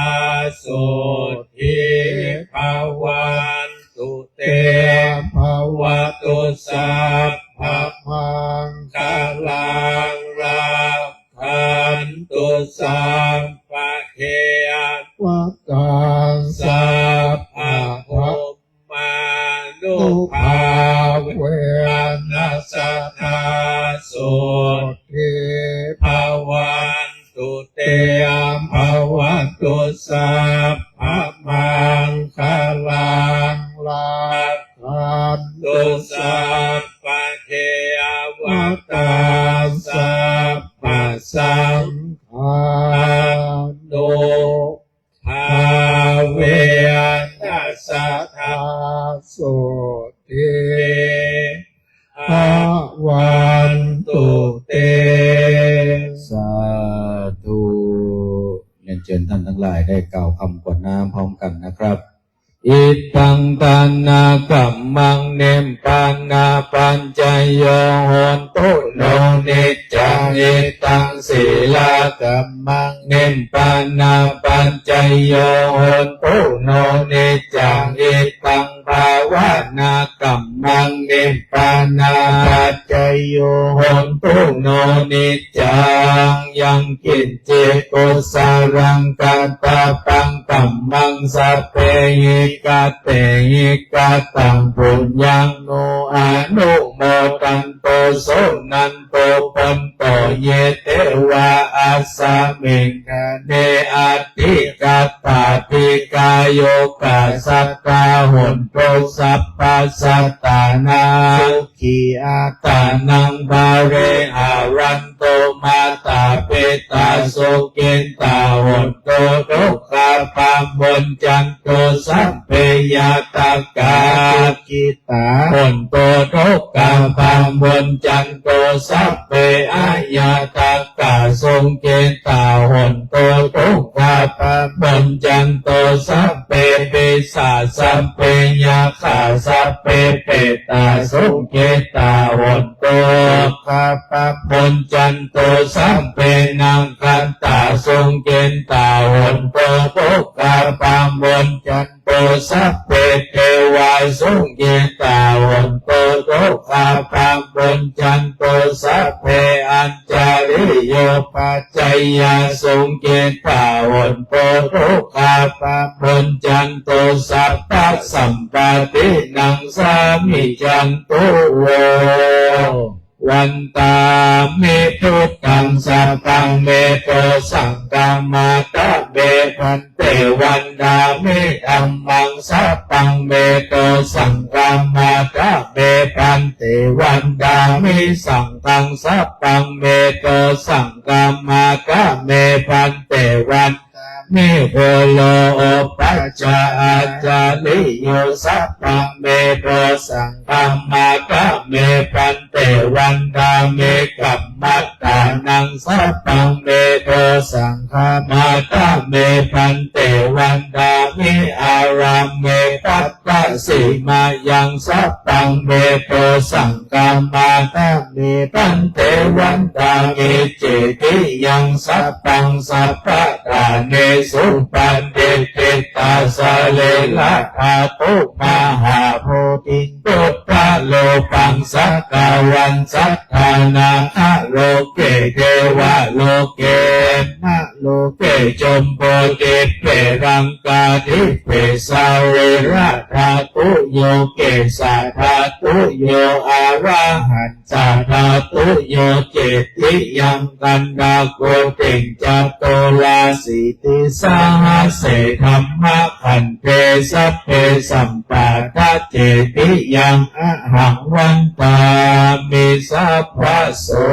sotthī bhavantu te. Bhavatu sabbamaṅgalaṃ, rakkhantu sabbadevatā, sabbadhammānubhāvena sadā sotthī bhavantu te. Bhavatu sabbamaṅgalaṃ, rakkhantu sabbadevatā, sabbasaṅghānubhāvena sadā sotthī bhavantu te. สาธุ เรียนเชิญท่านทั้งหลายได้กล่าวคำกรวดน้ำพร้อมกันนะครับ Idaṃ dānakammaṃ nibbānapaccayo hotu no niccaṃ. Idaṃ sīlakammaṃ nibbānapaccayo hotu no niccaṃ. Idaṃ bhāvanākammaṃ nibbānapaccayo hotu no niccaṃ. Yaṃ kiñci kusalaṃ kattabbaṃ kammaṃ sabbehi katehi kataṃ puññaṃ no anumodantu suṇantu bhonto ye devā asmiṃ ṭhāne adhigatā dīghāyukā sadā hontu sabbasattānaṃ sukhī attānaṃ pariharantu. Mātā pitā sukhitā hontu dukkhā pamuñcantu sabbe ñātakā sukhitā hontu dukkhā pamuñcantu sabbe aññātakā sukhitā hontu, dukkhā pamuñcantu, sabbe pisā sabbe yakkhā sabbe petā sukhitā hontu, dukkhā pamuñcantu, sabbe nakkhattā sukhitā hontu, dukkhā pamuñcantu, sabbe devā sukhitā hontu, dukkhā pamuñcantu, sabbe añjaliyupajjhāyā sukhitā hontu, dukkhā pamuñcantu, sabbasampattināṃ samijjhantu vo. Vandāmi buddhaṃ sabbaṃ me dosaṃ khamatha me bhante. Vandāmi dhammaṃ sabbaṃ me dosaṃ khamatha me bhante. Vandāmi saṅghaṃ sabbaṃ me dosaṃ khamatha me bhante. Vandāmi guru upajjhāyācariyo sabbaṃ me dosaṃ khamatha me bhante. Vandāmi kammaṭṭhānaṃ sabbaṃ me dosaṃ khamatha me bhante. Vandāmi ārāme bhaddasīmāyaṃ sabbaṃ me dosaṃ khamatha me bhante. Vandāmi cetiyaṃ sabbaṃ sabbaṭṭhānesu paṇḍidiṭṭhasarīradhātu mahābodhiṃ buddharūpaṃ sakkāraṃ satthā nāgaloke devaloke brahmaloke jambudīpe laṅkādīpe sarīradhātuyo kesādhātuyo arahan tadhātuyo cetiyaṃ gandhakuṭiṃ caturāsītisahasse dhammakkhandhe sabbe sambuddhā cetiyaṃ ahaṃ vandāmi sabbaso.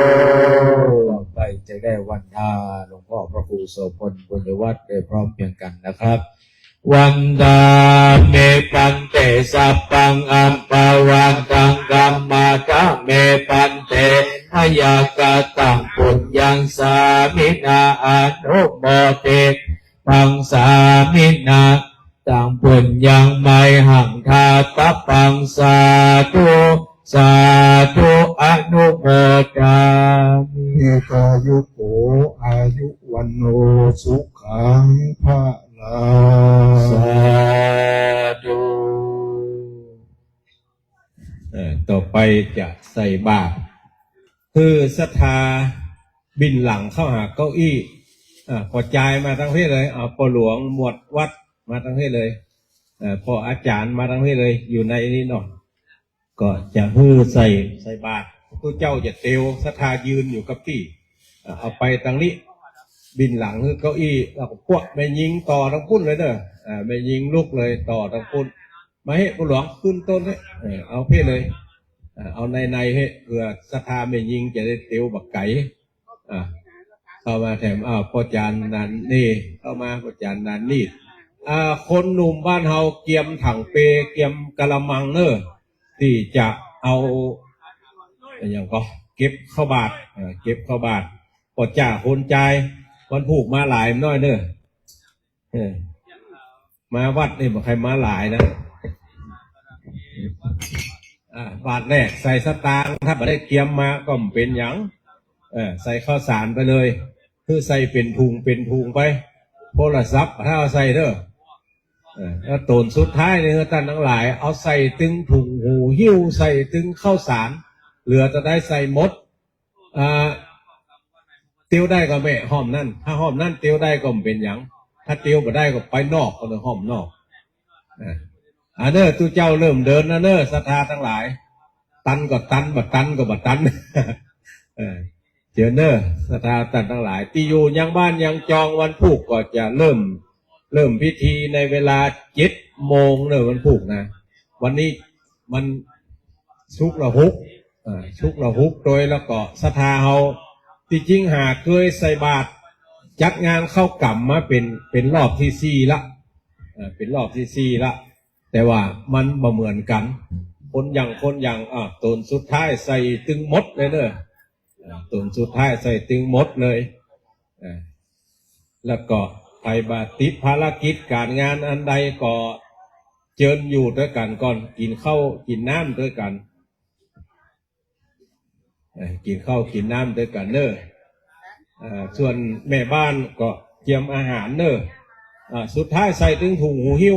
ต่อไปจะได้วันทาหลวงพ่อพระครูโสภณ บุญยวัฒน์ โดยพร้อมเพรียงกันนะครับ Vandāmi bhante, sabbaṃ aparādhaṃ khamatha me bhante, mayā kataṃ puññaṃ sāminā anumoditabbaṃ, sāminā taṃ puññaṃ mayhaṃ dātabbaṃ, sādhu sādhu anumodāmi. Dīghāyuko อายุ วัณโณ สุขัง พลัง สาธุ เอ่อ ต่อไปจะใส่บาตร คือศรัทธาบินหลังเข้าหาเก้าอี้ อ่า ป้อจายมาตังเพศเลย เอาป้อหลวงหมวดวัดมาตังเพศเลย เอ่อ ป้ออาจ๋ารย์มาตังเพศเลย อยู่ในนี้เนาะ ก็จะหื้อใส่ ใส่บาตร ตุ๊เจ้าจะเตียว ศรัทธายืนอยู่กับตี้ อ่า เอาไปตังนี้ บินหลังหื้อเก้าอี้ แล้วก็พวกแม่ญิงต่อตังปุ้นเลยเนอะ อ่า แม่ญิงลุกเลย ต่อตังปุ้น มาเฮ้ ป้อหลวงขึ้นต้นเฮ้ เออ เอาเพศเลย อ่า เอาในในเฮ้ เผื่อศรัทธาแม่ญิงจะได้เตียวบ่ไก๋ อ่า เข้ามาแถม อ้าว ป้อจ๋ารย์นันนี่ เข้ามา ป้อจ๋ารย์นันนี่ อ่า คนหนุ่มบ้านเฮาเกียมถังเป เกียมกะละมังเนอะ ตี้จะเอา อะหยังก่อ เก็บข้าวบาตร เออ เก็บข้าวบาตร ป้อจ๋าคนจาย วันพูกมาหลายน้อยเนอะ เออ มาวัดนี่บ่ใค่มาหลายนะ อ่า บาตรแรกใส่สตางค์ ถ้าบ่ได้เกียมมาก็บ่เป๋นหยัง เออ ใส่ข้าวสารไปเลย คือใส่เป๋นถุงเป๋นถุงไป โทรศัพท์ถ้าเอาใส่เด้อ เออ แล้วโตนสุดท้ายนี่ ท่านตังหลาย เอาใส่ตึงถุงหูหิ้ว ใส่ตึงข้าวสาร เหลือเต้าใดใส่หมด อ่า เตียวได้ก็แม่ห้อมนั้น ถ้าห้อมนั้นเตียวได้ก็บ่เป๋นหยัง ถ้าเตียวบ่ได้ก็ไปนอกก็เลยห้อมนอก อ่า อ่าเน้อ ตุ๊เจ้าเริ่มเดินนะเน้อ ศรัทธาตังหลาย ตันก็ตัน บ่ตันก็บ่ตัน เออ เจียวเน้อ ศรัทธาตังหลาย ตี้อยู่ยังบ้านยังจอง วันพูกก็จะเริ่ม เริ่มพิธีในเวลาเจ็ดโมงเน้อ วันพูกนะ วันนี้มันศุกร์ละหก อ่า ศุกร์ละหก โดยแล้วก็ศรัทธาเฮา ตี้จริงหาเกยใส่บาตร จัดงานเข้ากล่ำมาเป๋น เป๋นรอบตี้สี่ละ อ่า เป๋นรอบตี้สี่ละ แต่ว่ามันบ่เหมือนกั๋น คนหยังคนหยัง อ่า โตนสุดท้ายใส่ตึงหมดเลยเน้อ ต๋นสุดท้ายใส่ตึงหมดเลย แล้วก็ใผบ่าติดภารกิจก๋านงานอันใดก็เจิญอยู่ตวยกั๋นก่อน กิ๋นข้าวกิ๋นน้ำตวยกั๋น กิ๋นข้าวกิ๋นน้ำตวยกั๋นเน่อ ส่วนแม่บ้านก็เจียมอาหารเน่อ สุดท้ายใส่ตึงถุงหูหิ้ว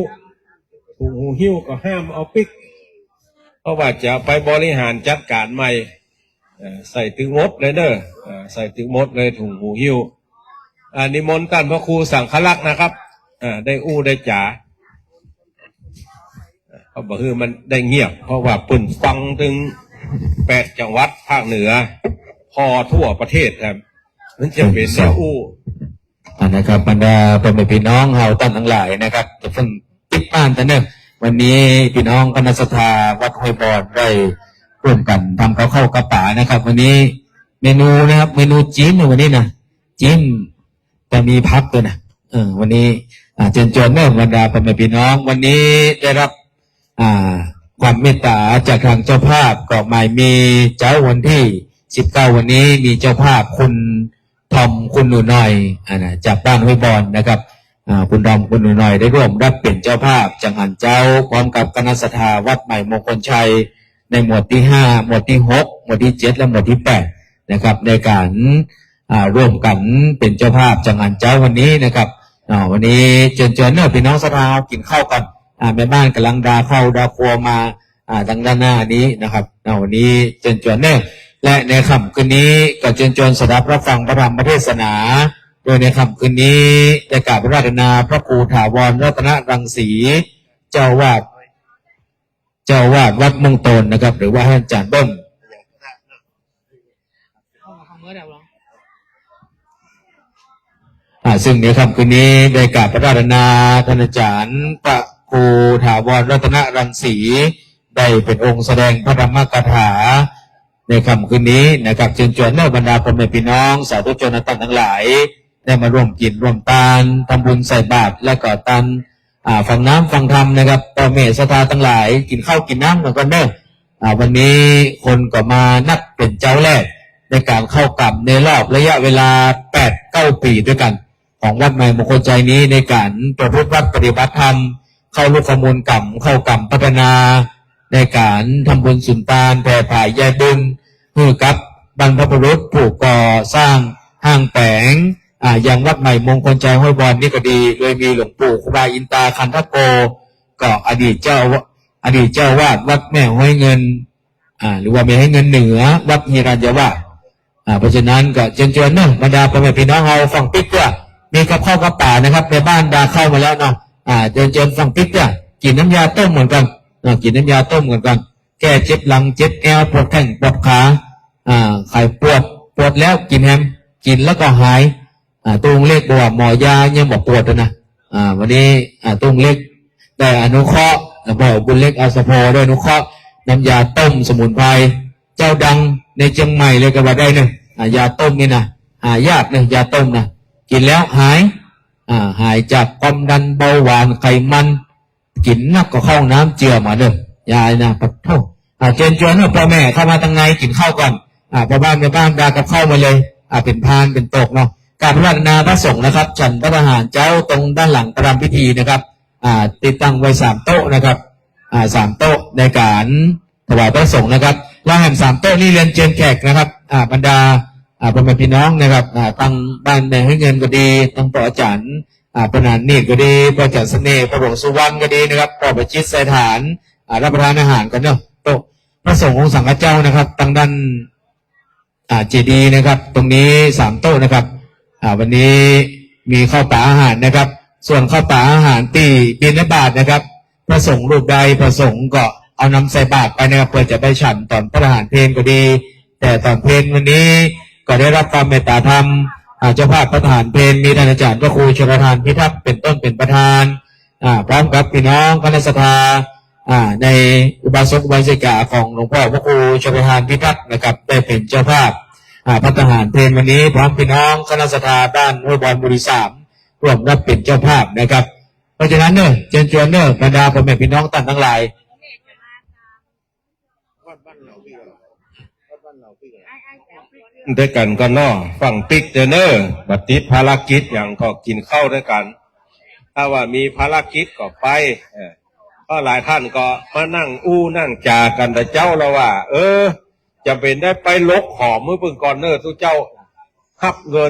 ถุงหูหิ้วก็ห้ามเอาปิ๊ก เพราะว่าจะไปบริหารจัดก๋านใหม่ ใส่ตึงหมดเลยเน่อ ใส่ตึงหมดเลยถุงหูหิ้ว นิมนต์ต้านพระครูสังฆรักษ์นะครับ ได้อู้ได้จ๋า ก็บ่หื้อมันได้เงียบ เพราะว่าเปิ้นฟังตึงแปดจังหวัดภาคเหนือ ผ่อทั่วประเทศครับ มันจะเป๋นแนวอู้ นะครับ บรรดาพ่อแม่พี่น้องเฮาต้านตังหลายนะครับ จะเพิ่งปิดบ้านตะเน่อ วันนี้พี่น้องคณะศรัทธาวัดห้วยบอนได้ร่วมกั๋นทำกับข้าวกับป๋านะครับ วันนี้เมนูนะครับ เมนูจี๋นในวันนี้นะ จี๋น จะมีผักตวยนะ วันนี้ เจิญจวนเน่อ บรรดาพ่อแม่พี่น้อง วันนี้ได้รับ ความเมตต๋าจากตางเจ้าภาพ ก็หมายมีเจ๊าวันตี้สิบเก้า วันนี้มีเจ้าภาพคุณทอม คุณหนูน้อย จากบ้านห้วยบอนนะครับ คุณทอม คุณหนูน้อยได้ร่วมรับเป๋นเจ้าภาพจังหันเจ๊า พร้อมกับคณะศรัทธาวัดใหม่มงคลชัย ในหมวดตี้ห้า หมวดตี้หก หมวดตี้เจ็ด และหมวดตี้แปดนะครับ ในก๋าน ร่วมกั๋นเป๋นเจ้าภาพจังหันเจ๊าวันนี้นะครับ วันนี้เจิญจวนเน่อ พี่น้องศรัทธากิ๋นข้าวก่อน แม่บ้านก่ำลังดาข้าวดาครัวมา ตางด้านหน้านี้นะครับ วันนี้เจิญจวนเน่อ และในค่ำคืนนี้ก็เจิญจวนสดับรับฟังพระธรรมเทศนา โดยในค่ำคืนนี้ได้กราบอาราธนาพระครูถาวรรัตนรังสี เจ้าอาวาส เจ้าอาวาสวัดม่วงโตนนะครับ หรือว่าอาจ๋ารย์เบิ้ม ซึ่งในค่ำคืนนี้ได้กราบอาราธนาต้านอาจ๋ารย์พระครูถาวรรัตนรังสี ได้เป๋นองค์แสดงพระธรรมกถา ในค่ำคืนนี้นะครับ เจิญจวนเน่อ บรรดาพ่อแม่พี่น้องสาธุชนต้านตังหลาย ได้มาร่วมกิ๋นร่วมตาน ทำบุญใส่บาตร และก็ตาน ฟังน้ำฟังธรรมนะครับ พ่อแม่ศรัทธาตังหลาย กิ๋นข้าวกิ๋นน้ำกั๋นก่อนเน่อ วันนี้คนก็มานับเป๋นเจ๊าแรก ในก๋านเข้ากรรมในรอบระยะเวลาแปดเก้าปี๋ตวยกั๋น ของวัดใหม่มงคลชัยนี้ ในก๋านประพฤติวัตรปฏิบัติธรรม เข้าลุกขมูลกรรม เข้ากรรมพัฒนา ในก๋านทำบุญสุนตาน แผ่ผายใยบุญ หื้อกับบรรพบุรุษผู้ก่อสร้างห้างแป๋ง ยังวัดใหม่มงคลชัยห้วยบอนนี้ก็ดี โดยมีหลวงปู่ครูบาอินตาคันทโก ก็อดีตเจ้า อดีตเจ้าอาวาสวัดแม่ห้วยเงิน หรือว่าแม่ห้วยเงินเหนือ วัดหิรัญยวาส เพราะฉะนั้นก็เจิญจวนเน่อ บรรดาพ่อแม่พี่น้องเฮาฟั่งปิ๊กเตื้อ มีกับข้าวกับป๋านะครับ แม่บ้านดาข้าวมาแล้วเนาะ เจิญจวนฟั่งปิ๊กเตื้อ กิ๋นน้ำยาต้มเหมือนกั๋น กิ๋นน้ำยาต้มเหมือนกั๋น แก้เจ็บหลังเจ็บแอว ปวดแข้งปวดขา ใค่ปวด ปวดแล้วกิ๋นแหม กิ๋นแล้วก็หาย ตุ๊ลุงเล็กบอกว่าหมอยายังบ่ปวดนะ วันนี้ตุ๊ลุงเล็กได้อนุเคราะห์ หลวงพ่อบุญเล็ก อสภ ได้อนุเคราะห์ น้ำยาต้มสมุนไพร เจ้าดังในเจียงใหม่เลยก็ว่าได้เน่อ ยาต้มนี่นะ หายากเน่อ ยาต้มนะ กิ๋นแล้วหาย หายจากความดันเบาหวานไขมัน กิ๋นนักก็เข้าห้องน้ำเจือมาเน่อ ยานะ ปะโถ เจิญจวนเน่อ พ่อแม่เข้ามาตังในกิ๋นข้าวก่อน พ่อบ้านแม่บ้านดากับข้าวมาเลย เป๋นพานเป๋นตกเนาะ กราบอาราธนาพระสงฆ์นะครับ ฉันภัตตาหารเจ๊าตรงด้านหลังประรำพิธีนะครับ ติดตั้งไว้สามโต๊ะนะครับ สามโต๊ะในก๋านถวายพระสงฆ์นะครับ แล้วแหมสามโต๊ะนี้เรียนเจิญแขกนะครับ บรรดาพ่อแม่พี่น้องนะครับ ตังบ้านแม่ห้วยเงินก็ดี ตังป้ออาจ๋ารย์ ป้อหนานนีดก็ดี ป้ออาจ๋ารย์เสน่ห์ ป้อหลวงสุวรรณก็ดีนะครับ ป้อประจิตรไสถาน รับประทานอาหารกั๋นเนาะ โต๊ะพระสงฆ์องค์สังฆเจ้านะครับ ตังด้าน เจดีย์นะครับ ตรงนี้สามโต๊ะนะครับ วันนี้มีข้าวป๋าอาหารนะครับ ส่วนข้าวป๋าอาหารตี้บิณฑบาตนะครับ พระสงฆ์รูปใดประสงค์ก็เอานำใส่บาตรไปนะครับ เปื้อจะไปฉันต๋อนพระทหารเพลก็ดี แต่ต๋อนเพลวันนี้ก็ได้รับความเมตตาธรรม เจ้าภาพพระทหารเพลมีต้านอาจ๋ารย์พระครูชลทานพิทักษ์เป๋นต้นเป๋นประธาน พร้อมกับพี่น้องคณะศรัทธา ในอุบาสกอุบาสิกาของหลวงพ่อพระครูชลทานพิทักษ์นะครับ ได้เป๋นเจ้าภาพ พระทหารเพลวันนี้ พร้อมพี่น้องคณะศรัทธาบ้านห้วยบอนหมู่ตี้สาม ร่วมรับเป๋นเจ้าภาพนะครับ เพราะฉะนั้นเน่อ เจิญจวนเน่อ บรรดาพ่อแม่พี่น้องต้านตังหลาย ตวยกั๋นก่อนเนาะ ฟั่งปิ๊กเต๊อะเน่อ บ่ติดภารกิจหยังก็กิ๋นข้าวตวยกั๋น ถ้าว่ามีภารกิจก็ไป เออ เพราะหลายต้านก็มานั่งอู้นั่งจ๋ากั๋นตะเจ๊าแล้วว่า เออ จ๋ำเป๋นได้ไปหลกหอมหื้อเปิ้นก่อนเน่อ ตุ๊เจ้า ฮับเงิน